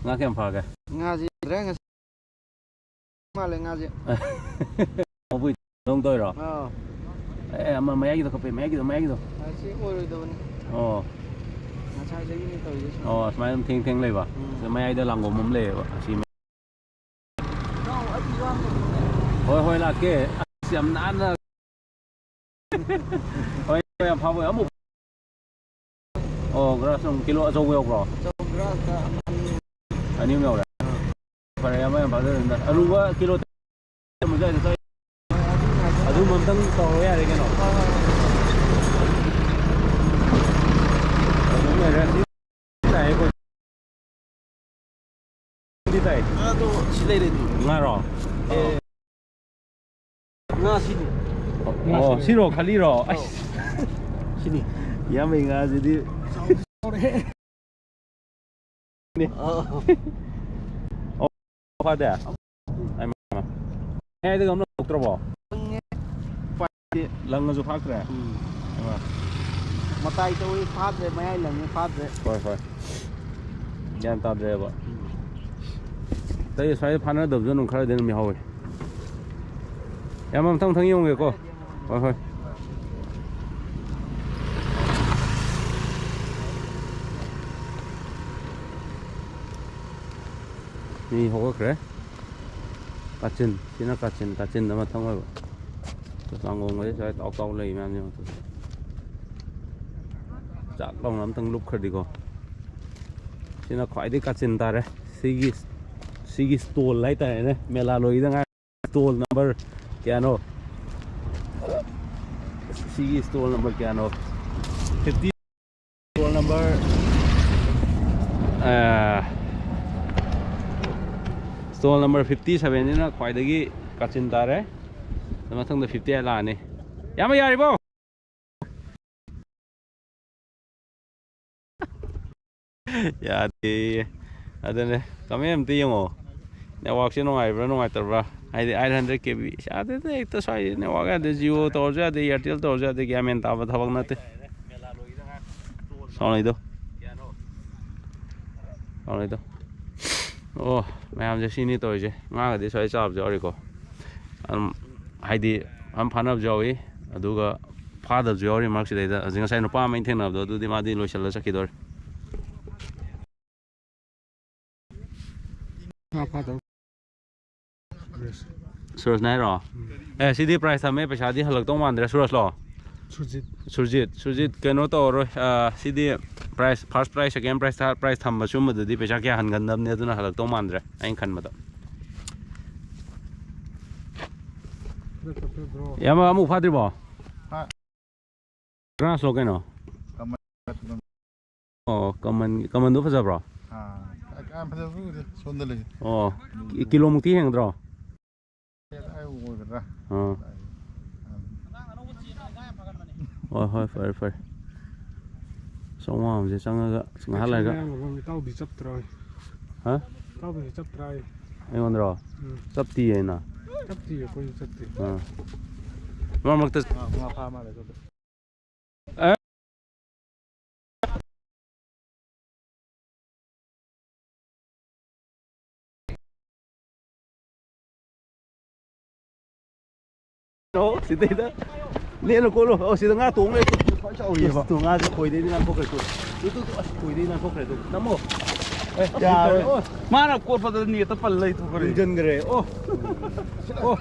ꯉꯥ ꯀꯌꯥꯝ ꯐꯥꯒꯦ? ꯉꯥꯁꯤ ꯌꯥꯗ꯭ꯔꯦ, ꯉꯁꯤ ꯃꯥꯜꯂꯦ ꯉꯥꯁꯦ꯫ ꯃꯕꯨꯏ ꯂꯣꯡꯗꯣꯏꯔꯣ? ꯑꯥ꯫ ꯑꯦ, ꯑꯃ ꯃꯌꯥꯏꯒꯤꯗꯣ ꯀꯛꯄꯤ, ꯃꯌꯥꯏꯒꯤꯗꯣ, ꯃꯌꯥꯏꯒꯤꯗꯣ꯫ ꯑꯁꯤ ꯑꯣꯏꯔꯣꯏꯗꯕꯅꯤ꯫ ꯑꯣ꯫ ꯉꯁꯥꯏꯗꯒꯤꯅꯦ ꯇꯧꯔꯤꯁꯦ ꯁꯨꯃꯥꯏꯅ꯫ ꯑꯣ, ꯁꯨꯃꯥꯏꯅ ꯑꯗꯨꯝ ꯊꯦꯡ ꯊꯦꯡ ꯂꯩꯕ꯫ ꯎꯝ꯫ ꯁꯤꯗ ꯃꯌꯥꯏꯗ ꯂꯥꯡꯒꯣꯝ ꯑꯃ ꯂꯩꯌꯦꯕ, ꯑꯁꯤ ꯃ-, ꯏꯇꯥꯎ, ꯑꯩ ꯌꯥꯝ ꯍꯣꯏ, ꯍꯣꯏ, ꯂꯥꯛꯀꯦ꯫ ꯑꯁ, ꯌꯥꯝ ꯅꯥꯟꯅ꯫ ꯍꯣꯏ, ꯌꯥꯝ ꯐꯥꯕ ꯑꯣꯏ꯫ ꯑꯃꯨꯛ ꯑꯣ, ꯒ꯭ꯔꯥꯁ ꯑꯃꯨꯛ ꯀꯤꯂꯣ ꯑꯆꯧꯕ ꯌꯥꯎꯕ꯭ꯔꯣ? ꯑꯆꯧꯕ ꯒ꯭ꯔꯥꯁꯇ ꯑꯅꯤ꯫ ꯑꯅꯤ ꯑꯃ ꯌꯥꯎꯔꯦ꯫ ꯐꯔꯦ, ꯑꯃ ꯌꯥꯝ ꯐꯥꯖꯔꯦ꯫ ꯑꯔꯨꯕ ꯀꯤꯂꯣ ꯑꯗꯨꯝ ꯑꯝꯇꯪ ꯇꯧꯔꯣ ꯌꯥꯔꯦ ꯀꯩꯅꯣ꯫ ꯍꯣꯏ, ꯍꯣꯏ, ꯍꯣꯏ꯫ ꯑꯗꯨꯝ ꯂꯩꯔꯦ꯫ ꯁꯤ ꯇꯥꯏꯌꯦ ꯑꯩꯈꯣꯏ꯫ ꯁꯤ ꯇꯥꯏ꯫ ꯉꯥꯗꯣ ꯁꯤ ꯂꯩꯔꯦ ꯑꯗꯨ꯫ ꯉꯥꯔꯣ? ꯑꯦ꯫ ꯉꯥ ꯁꯤꯅꯤ꯫ ꯑꯣ, ꯁꯤꯔꯣ, ꯈꯜꯂꯤꯔꯣ? ꯑꯧ꯫ ꯑꯁ꯫ ꯁꯤꯅꯤ꯫ ꯏꯌꯥꯝꯕꯩ ꯉꯥꯁꯤꯗꯤ ꯆꯥꯎꯔꯦ꯫ ꯑꯥ꯫ ꯑꯣ, ꯐꯥꯗꯦ? ꯑꯩ ꯃꯥ-, ꯃꯌꯥꯏꯗꯒ ꯑꯝ ꯂꯧꯊꯣꯛꯇ꯭ꯔꯕꯣ? ꯐꯪꯉꯦ꯫ ꯂꯪꯉꯁꯨ ꯐꯥꯛꯇ꯭ꯔꯦ? ꯎꯝ꯫ ꯑꯥ꯫ ꯃꯇꯥꯏ ꯇꯧꯏ ꯐꯥꯗ꯭ꯔꯦ, ꯃꯌꯥꯏ ꯂꯪꯉꯤ ꯐꯥꯗ꯭ꯔꯦ꯫ ꯍꯣꯏ, ꯍꯣꯏ꯫ ꯒ꯭ꯌꯥꯟ ꯇꯥꯗ꯭ꯔꯦꯕ꯫ ꯎꯝ꯫ ꯑꯇꯩ ꯁ꯭ꯋꯥꯏꯗ ꯐꯥꯅꯗꯕꯁꯨ ꯑꯗꯨꯝ ꯈꯔꯗꯤ ꯑꯗꯨꯝ ꯌꯥꯎꯍꯧꯋꯤ꯫ ꯌꯥꯝ ꯃꯊꯪ ꯃꯊꯪ ꯌꯦꯡꯉꯨꯒꯦꯀꯣ꯫ ꯍꯣꯏ, ꯍꯣꯏ꯫ ꯃꯤ ꯍꯧꯒꯠꯈ꯭ꯔꯦ꯫ ꯀꯥꯆꯤꯟ, ꯁꯤꯅ ꯀꯥꯆꯤꯟ, ꯀꯥꯆꯤꯟꯗ ꯃꯊꯪ ꯑꯣꯏꯕ꯫ ꯆꯥꯡꯒꯣꯡꯒꯁꯦ ꯁ꯭ꯋꯥꯏ ꯇꯥꯎ ꯇꯥꯎ ꯂꯩ ꯃꯌꯥꯝꯁꯦ ꯃꯊꯛꯇ꯫ ꯆꯥꯛ ꯂꯥꯎꯅ ꯑꯝꯇꯪ ꯂꯨꯞꯈ꯭ꯔꯗꯤꯀꯣ꯫ ꯁꯤꯅ ꯈ꯭ꯋꯥꯏꯗꯒꯤ ꯀꯥꯆꯤꯟ ꯇꯥꯔꯦ꯫ ꯁꯤꯒꯤ, ꯁꯤꯒꯤ stall ꯍꯥꯏꯇꯥꯔꯦꯅꯦ꯫ ꯃꯦꯂꯥ ꯂꯣꯏꯒꯤꯗ ꯉꯥꯏ꯫ Stall number ꯀꯌꯥꯅꯣ? ꯁꯤꯒꯤ stall number ꯀꯌꯥꯅꯣ? Fifty꯫ Stall number, ꯑ, stall number fifty seven ꯁꯤꯅ ꯈ꯭ꯋꯥꯏꯗꯒꯤ ꯀꯥꯆꯤꯟ ꯇꯥꯔꯦ꯫ ꯑꯗꯨ ꯃꯊꯪꯗ fifty eight ꯂꯥꯛꯑꯅꯤ꯫ ꯏꯌꯥꯝꯕ ꯌꯥꯔꯤꯕꯣ? ꯌꯥꯗꯦꯌꯦ꯫ ꯑꯗꯨꯅꯦ, ꯀꯃꯦꯟ ꯑꯝꯇ ꯌꯦꯡꯉꯣ꯫ Network ꯁꯦ ꯅꯨꯡꯉꯥꯏꯕ꯭ꯔꯥ ꯅꯨꯡꯉꯥꯏꯇꯕ꯭ꯔꯥ? ꯍꯥꯏꯗꯤ eight hundred K B ꯌꯥꯗꯦꯗ, ꯍꯦꯛꯇ ꯁ꯭ꯋꯥꯏ network ꯌꯥꯗꯦ꯫ Jio ꯇꯧꯔꯁꯨ ꯌꯥꯗꯦ, Airtel ꯇꯧꯔꯁꯨ ꯌꯥꯗꯦ, ꯒ꯭ꯌꯥꯟ ꯃꯦꯟ ꯇꯥꯕ ꯊꯕꯛ ꯅꯠꯇꯦ꯫ ꯁꯥꯎꯅꯩꯗꯣ꯫ ꯁꯥꯎꯅꯩꯗꯣ꯫ ꯑꯣ, ꯃꯌꯥꯝꯁꯦ ꯁꯤꯅꯤ ꯇꯧꯔꯤꯁꯦ꯫ ꯉꯥꯒꯗꯤ ꯁ꯭ꯋꯥꯏ ꯆꯥꯕꯁꯨ ꯌꯥꯎꯔꯤꯀꯣ꯫ ꯑꯗꯨꯝ ꯍꯥꯏꯗꯤ ꯌꯥꯝ ꯐꯥꯅꯕꯁꯨ ꯌꯥꯎꯏ, ꯑꯗꯨꯒ ꯐꯥꯗꯕꯁꯨ ꯌꯥꯎꯔꯤ ꯃꯔꯛꯁꯤꯗꯩꯗ꯫ ꯍꯧꯖꯤꯛ ꯉꯁꯥꯏ ꯅꯨꯄꯥ ꯑꯃ ꯑꯩꯅ ꯊꯦꯡꯅꯕꯗꯣ, ꯑꯗꯨꯗꯤ ꯃꯥꯗꯤ ꯂꯣꯏꯁꯤꯜꯂ ꯆꯠꯈꯤꯗꯧꯔꯦ꯫ ꯉꯥ ꯐꯥꯗꯧ꯫ ꯁꯨꯔꯖꯅ ꯍꯥꯏꯔꯣ? ꯎꯝ꯫ ꯑꯦ, ꯁꯤꯗꯤ prize ꯊꯝꯃꯦ, ꯄꯩꯁꯥꯗꯤ ꯍꯜꯂꯛꯇꯧ ꯃꯥꯟꯗ꯭ꯔꯦ꯫ ꯁꯨꯔꯖꯂꯣ? ꯁꯨꯔꯖꯤꯠ꯫ ꯁꯨꯔꯖꯤꯠ, ꯁꯨꯔꯖꯤꯠ, ꯀꯩꯅꯣ ꯇꯧꯔꯔꯣꯏ꯫ ꯑ, ꯁꯤꯗꯤ prize, first prize, second prize, third prize ꯊꯝꯕ ꯁꯤꯒꯨꯝꯕꯗꯨꯗꯤ ꯄꯩꯁꯥ ꯀꯌꯥ ꯍꯟꯒꯟꯗꯕꯅꯦ, ꯑꯗꯨꯅ ꯍꯜꯂꯛꯇꯧ ꯃꯥꯟꯗ꯭ꯔꯦ, ꯑꯩꯅ ꯈꯟꯕꯗ꯫ ꯏꯌꯥꯝꯕ, ꯑꯃꯨꯛ ꯐꯥꯗ꯭ꯔꯤꯕꯣ? ꯐꯥ-, Grass ꯂꯣ ꯀꯩꯅꯣ? ꯀꯃꯟ꯫ ꯑꯣ, ꯀꯃꯟ, ꯀꯃꯟꯗꯣ ꯐꯖꯕ꯭ꯔꯣ? ꯑꯥ, ꯌꯥꯝ ꯐꯖꯕ ꯎꯗꯦ, ꯁꯣꯝꯗ ꯂꯩ꯫ ꯑꯣ, ꯀꯤ-, ꯀꯤꯂꯣꯃꯨꯛꯇꯤ ꯍꯦꯟꯒꯗ꯭ꯔꯣ? ꯑꯥ꯫ ꯍꯣꯏ, ꯍꯣꯏ, ꯐꯔꯦ, ꯐꯔꯦ꯫ ꯆꯥꯝꯃꯉꯥ ꯑꯃꯁꯦ ꯆꯪꯉꯒ ꯉꯥꯏꯍꯥꯛ ꯂꯩꯔꯒ꯫ ꯃꯌꯥꯝ ꯑꯃ ꯏꯇꯥꯎꯗꯤ ꯆꯞꯇ꯭ꯔꯥ? ꯍꯥ? ꯏꯇꯥꯎꯗꯤ ꯆꯞꯇ꯭ꯔꯥ? ꯑꯩꯉꯣꯟꯗꯔꯣ? ꯎꯝ꯫ ꯆꯞꯇꯤꯌꯦ ꯑꯩꯅ꯫ ꯆꯞꯇꯤꯌꯦ, ꯑꯩꯈꯣꯏꯁꯨ ꯆꯞꯇꯦ꯫ ꯑꯥ꯫ ꯃꯔꯛ ꯃꯔꯛꯇ ꯉꯥ ꯐꯥ ꯃꯥꯜꯂꯦ ꯑꯗꯨꯗ꯫ ꯑ? ꯑꯣ, ꯁꯤꯗꯩꯗ ꯅꯦꯅ ꯀꯣꯠꯂꯣ꯫ ꯑꯣ, ꯁꯤꯗ ꯉꯥ ꯇꯣꯡ ꯂꯩ꯫ ꯈ꯭ꯋꯥꯏ ꯆꯥꯎꯔꯤꯑꯕ꯫ ꯇꯨ, ꯉꯥꯁꯦ ꯈꯣꯏꯗꯩꯗꯤ ꯅꯥꯟꯊꯣꯛꯈ꯭ꯔꯦ ꯇꯨ꯫ ꯇꯨ, ꯇꯨ, ꯇꯨ, ꯑꯁ, ꯈꯣꯏꯗꯩ ꯅꯥꯟꯊꯣꯛꯈ꯭ꯔꯦ ꯇꯨ꯫ ꯅꯝꯃꯣ꯫ ꯑꯦ, ꯌꯥꯔꯦ꯫ ꯑꯣ꯫ ꯃꯥꯅ ꯀꯣꯠꯄꯗ ꯅꯦꯠꯇ ꯄꯜ ꯂꯩꯊꯣꯛꯈ꯭ꯔꯦ꯫ ꯌꯨꯡꯖꯟꯈ꯭ꯔꯦ꯫ ꯑꯣ꯫ ꯑꯣ꯫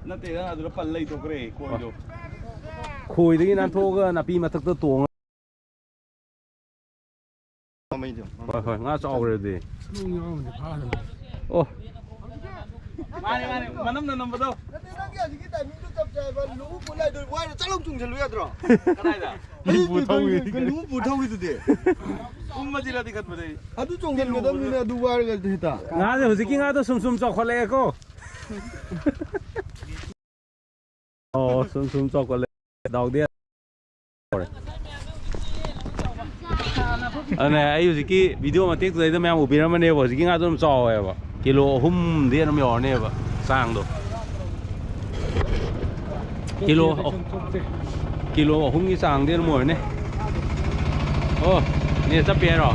ꯅꯠꯇꯦꯗ, ꯑꯗꯨꯗ ꯄꯜ ꯂꯩꯊꯣꯛꯈ꯭ꯔꯦ ꯈꯣꯏꯗꯣ꯫ ꯈꯣꯏꯗꯒꯤ ꯅꯥꯟꯊꯣꯛꯑꯒ ꯅꯥꯄꯤ ꯃꯊꯛꯇ ꯇꯣꯡꯉ꯫ ꯍꯣꯏ, ꯍꯣꯏ, ꯉꯥ ꯆꯥꯎꯈ꯭ꯔꯦ ꯑꯗꯨꯗꯤ꯫ ꯅꯣꯡ ꯌꯥꯎꯔꯝꯃꯗꯤ ꯐꯥꯗꯕꯅꯤ꯫ ꯑꯣ꯫ ꯃꯥꯅꯦ, ꯃꯥꯅꯦ, ꯃꯅꯝꯅ ꯅꯝꯕꯗꯣ꯫ ꯅꯠꯇꯦ, ꯅꯪꯒꯤ ꯍꯧꯖꯤꯛꯀꯤ ꯇꯥꯏꯃꯤꯡꯗꯨ ꯆꯞ ꯆꯥꯏꯕ, ꯂꯨ ꯄꯨ ꯂꯥꯏꯗꯣ ꯋꯥꯏꯔ ꯆꯠꯂꯥꯎ ꯆꯣꯡꯁꯤꯜꯂꯨ ꯌꯥꯗ꯭ꯔꯣ? ꯀꯗꯥꯏꯗ? ꯂꯨ ꯄꯨ ꯊꯧꯏ꯫ ꯂꯨ ꯄꯨ ꯊꯧꯏꯗꯨꯗꯤ꯫ ꯀꯨꯝꯕꯁꯤꯔꯗꯤ ꯈꯟꯕꯅꯦ ꯑꯩ꯫ ꯑꯗꯨ ꯆꯣꯡꯁꯤꯟꯒꯗꯕꯅꯤꯅꯦ, ꯑꯗꯨ ꯋꯥꯏꯔꯒ ꯍꯦꯛꯇ꯫ ꯉꯥꯁꯦ ꯍꯧꯖꯤꯛꯀꯤ ꯉꯥꯗꯣ ꯁꯨꯝ ꯁꯨꯝ ꯆꯥꯎꯈꯠꯂꯛꯑꯦꯀꯣ꯫ ꯑꯣ, ꯁꯨꯝ ꯁꯨꯝ ꯆꯥꯎꯈꯠꯂꯦ꯫ ꯗꯥꯎꯗꯤ꯫ ꯑꯗꯨꯅꯦ, ꯑꯩ ꯍꯧꯖꯤꯛꯀꯤ ꯚꯤꯗꯤꯑꯣ ꯃꯇꯦꯛꯇꯨꯗꯩꯗ ꯃꯌꯥꯝ ꯎꯕꯤꯔꯝꯃꯅꯦꯕ, ꯍꯧꯖꯤꯛꯀꯤ ꯉꯥꯗꯣ ꯑꯗꯨꯝ ꯆꯥꯎꯋꯦꯕ, ꯀꯤꯂꯣ ꯑꯍꯨꯝꯗꯤ ꯑꯗꯨꯝ ꯌꯧꯔꯅꯦꯕ ꯆꯥꯡꯗꯣ꯫ ꯀꯤꯂꯣ ꯑꯍꯨꯝ꯫ ꯀꯤꯂꯣ ꯑꯍꯨꯝꯒꯤ ꯆꯥꯡꯗꯤ ꯑꯗꯨꯝ ꯑꯣꯏꯔꯅꯤ꯫ ꯑꯣ, ꯅꯦ ꯆꯠꯄꯤ ꯍꯥꯏꯔꯣ?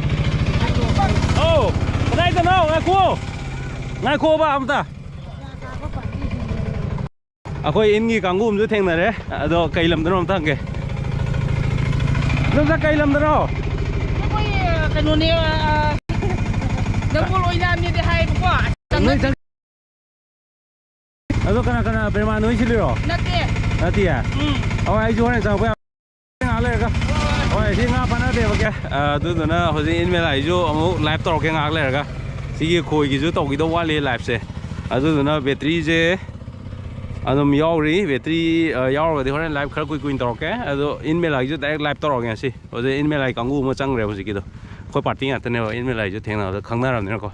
ꯑꯧ, ꯀꯗꯥꯏꯗꯅꯣ? ꯉꯥꯏꯈꯣ꯫ ꯉꯥꯏꯈꯣꯕ ꯑꯝꯇ꯫ ꯑꯩꯈꯣꯏ ꯏꯟꯒꯤ ꯀꯥꯡꯕꯨ ꯑꯃꯁꯨ ꯊꯦꯡꯅꯔꯦ꯫ ꯑꯗꯣ ꯀꯩ ꯂꯝꯗꯅꯣ ꯑꯝꯇ ꯍꯪꯒꯦ꯫ ꯅꯪ ꯀꯩ ꯂꯝꯗꯅꯣ? ꯑꯩꯈꯣꯏ, ꯑ, ꯀꯩꯅꯣꯅꯦ, ꯑ, ꯅꯝꯕꯣꯜ ꯑꯣꯏꯅꯥꯝꯅꯦꯗꯤ ꯍꯥꯏꯌꯦꯕꯀꯣ꯫ ꯅꯣꯏ ꯆꯪ-, ꯑꯗꯣ ꯀꯅꯥ ꯀꯅꯥ ꯄ꯭ꯔꯦꯃꯥꯟꯗ ꯍꯣꯏ ꯁꯤꯜꯂꯤꯔꯣ? ꯅꯠꯇꯦ꯫ ꯅꯠꯇꯤꯌꯦ? ꯎꯝ꯫ ꯍꯣꯏ, ꯑꯩꯁꯨ ꯍꯣꯔꯦꯟ ꯆꯪꯉꯛꯄ ꯌꯥ-, ꯉꯥꯏꯍꯥꯛ ꯂꯩꯔꯒ꯫ ꯍꯣꯏ, ꯁꯤ ꯉꯥ ꯐꯥꯅꯗꯦꯕ ꯀꯌꯥ꯫ ꯑ, ꯑꯗꯨꯗꯨꯅ ꯍꯧꯖꯤꯛ ꯏꯟꯃꯦꯂꯥꯏꯁꯨ ꯑꯃꯨꯛ ꯂꯥꯏꯚ ꯇꯧꯔꯛꯀꯦ ꯉꯥꯏꯍꯥꯛ ꯂꯩꯔꯒ꯫ ꯁꯤꯒꯤ ꯈꯣꯏꯒꯤꯁꯨ ꯇꯧꯈꯤꯗꯧ ꯋꯥꯠꯂꯤ ꯂꯥꯏꯚꯁꯦ꯫ ꯑꯗꯨꯗꯨꯅ ꯕꯦꯇ꯭ꯔꯤꯁꯦ ꯑꯗꯨꯝ ꯌꯥꯎꯔꯤ꯫ ꯕꯦꯇ꯭ꯔꯤ, ꯑ, ꯌꯥꯎꯔꯒꯗꯤ ꯍꯣꯔꯦꯟ ꯂꯥꯏꯚ ꯈꯔ ꯀꯨꯏ ꯀꯨꯏꯅ ꯇꯧꯔꯛꯀꯦ꯫ ꯑꯗꯣ ꯏꯟꯃꯦꯂꯥꯏꯁꯨ ꯗꯥꯏꯔꯦꯛ ꯂꯥꯏꯚ ꯇꯧꯔꯛꯑꯒꯦ ꯉꯁꯤ꯫ ꯍꯧꯖꯤꯛ ꯏꯟꯃꯦꯂꯥꯏ ꯀꯥꯡꯕꯨ ꯑꯃ ꯆꯪꯈ꯭ꯔꯦ ꯍꯧꯖꯤꯛꯀꯤꯗꯣ꯫ ꯑꯩꯈꯣꯏ ꯄꯥꯔꯇꯤ ꯉꯥꯛꯇꯅꯦꯕ ꯏꯟꯃꯦꯂꯥꯏꯁꯨ ꯊꯦꯡꯅꯕꯗ ꯈꯪꯅꯔꯕꯅꯤꯅꯀꯣ꯫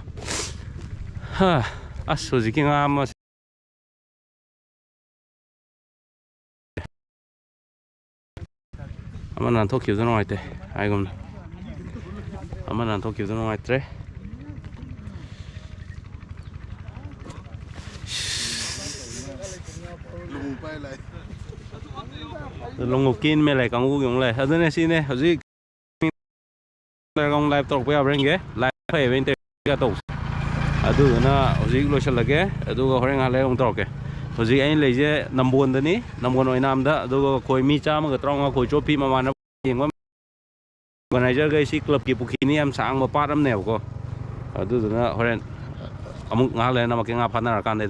ꯍꯥ꯫ ꯑꯁ, ꯍꯧꯖꯤꯛꯀꯤ ꯉꯥ ꯑꯃ ꯑꯃ ꯅꯥꯟꯊꯣꯛꯈꯤꯕꯗꯣ ꯅꯨꯡꯉꯥꯏꯇꯦ ꯍꯥꯏꯒꯨꯝꯅ꯫ ꯑꯃ ꯅꯥꯟꯊꯣꯛꯈꯤꯕꯗꯣ ꯅꯨꯡꯉꯥꯏꯇ꯭ꯔꯦ꯫ ꯂꯣꯡꯎꯞꯀꯤ ꯏꯟꯃꯦ ꯂꯩ ꯀꯥꯡꯕꯨꯒꯤ ꯑꯃꯨꯛ ꯂꯩ꯫ ꯑꯗꯨꯅꯦ ꯁꯤꯅꯦ ꯍꯧꯖꯤꯛ ꯂꯩꯔꯒ ꯑꯃꯨꯛ ꯂꯥꯏꯚ ꯇꯧꯔꯛꯄ ꯌꯥꯕ꯭ꯔꯥ ꯌꯦꯡꯒꯦ꯫ ꯂꯥꯏꯚ ꯐꯩꯌꯦꯕ ꯏꯟꯇꯔꯚ꯭ꯌꯨꯒ ꯇꯧꯕꯁꯦ꯫ ꯑꯗꯨꯗꯨꯅ ꯍꯧꯖꯤꯛ ꯂꯣꯏꯁꯤꯜꯂꯒꯦ, ꯑꯗꯨꯒ ꯍꯣꯔꯦꯟ ꯉꯥꯏꯍꯥꯛ ꯂꯩꯔꯒ ꯑꯃꯨꯛ ꯇꯧꯔꯛꯀꯦ꯫ ꯍꯧꯖꯤꯛ ꯑꯩꯅ ꯂꯩꯁꯦ ꯅꯝꯕꯣꯟꯗꯅꯤ, ꯅꯝꯕꯣꯟ ꯑꯣꯏꯅꯥꯝꯗ꯫ ꯑꯗꯨꯒ ꯑꯩꯈꯣꯏ ꯃꯤ ꯆꯥꯝꯃꯒ ꯇꯔꯥꯃꯉꯥ ꯈꯣꯏ ꯆꯣꯞꯄꯤ ꯃꯃꯥꯟꯅꯕ ꯌꯦꯡꯕ ꯑꯣꯔꯒꯅꯥꯏꯖꯔꯈꯩ꯫ ꯁꯤ ꯀ꯭ꯂꯕꯀꯤ ꯄꯨꯈ꯭ꯔꯤꯅꯤ, ꯌꯥꯝ ꯁꯥꯡꯕ ꯄꯥꯠ ꯑꯃꯅꯦꯕꯀꯣ꯫ ꯑꯗꯨꯗꯨꯅ ꯍꯣꯔꯦꯟ ꯑꯃꯨꯛ ꯉꯥꯏꯍꯥꯛ ꯂꯩꯔ ꯅꯝꯃꯛꯀꯦ, ꯉꯥ ꯐꯥꯅꯔꯀꯥꯟꯗ꯫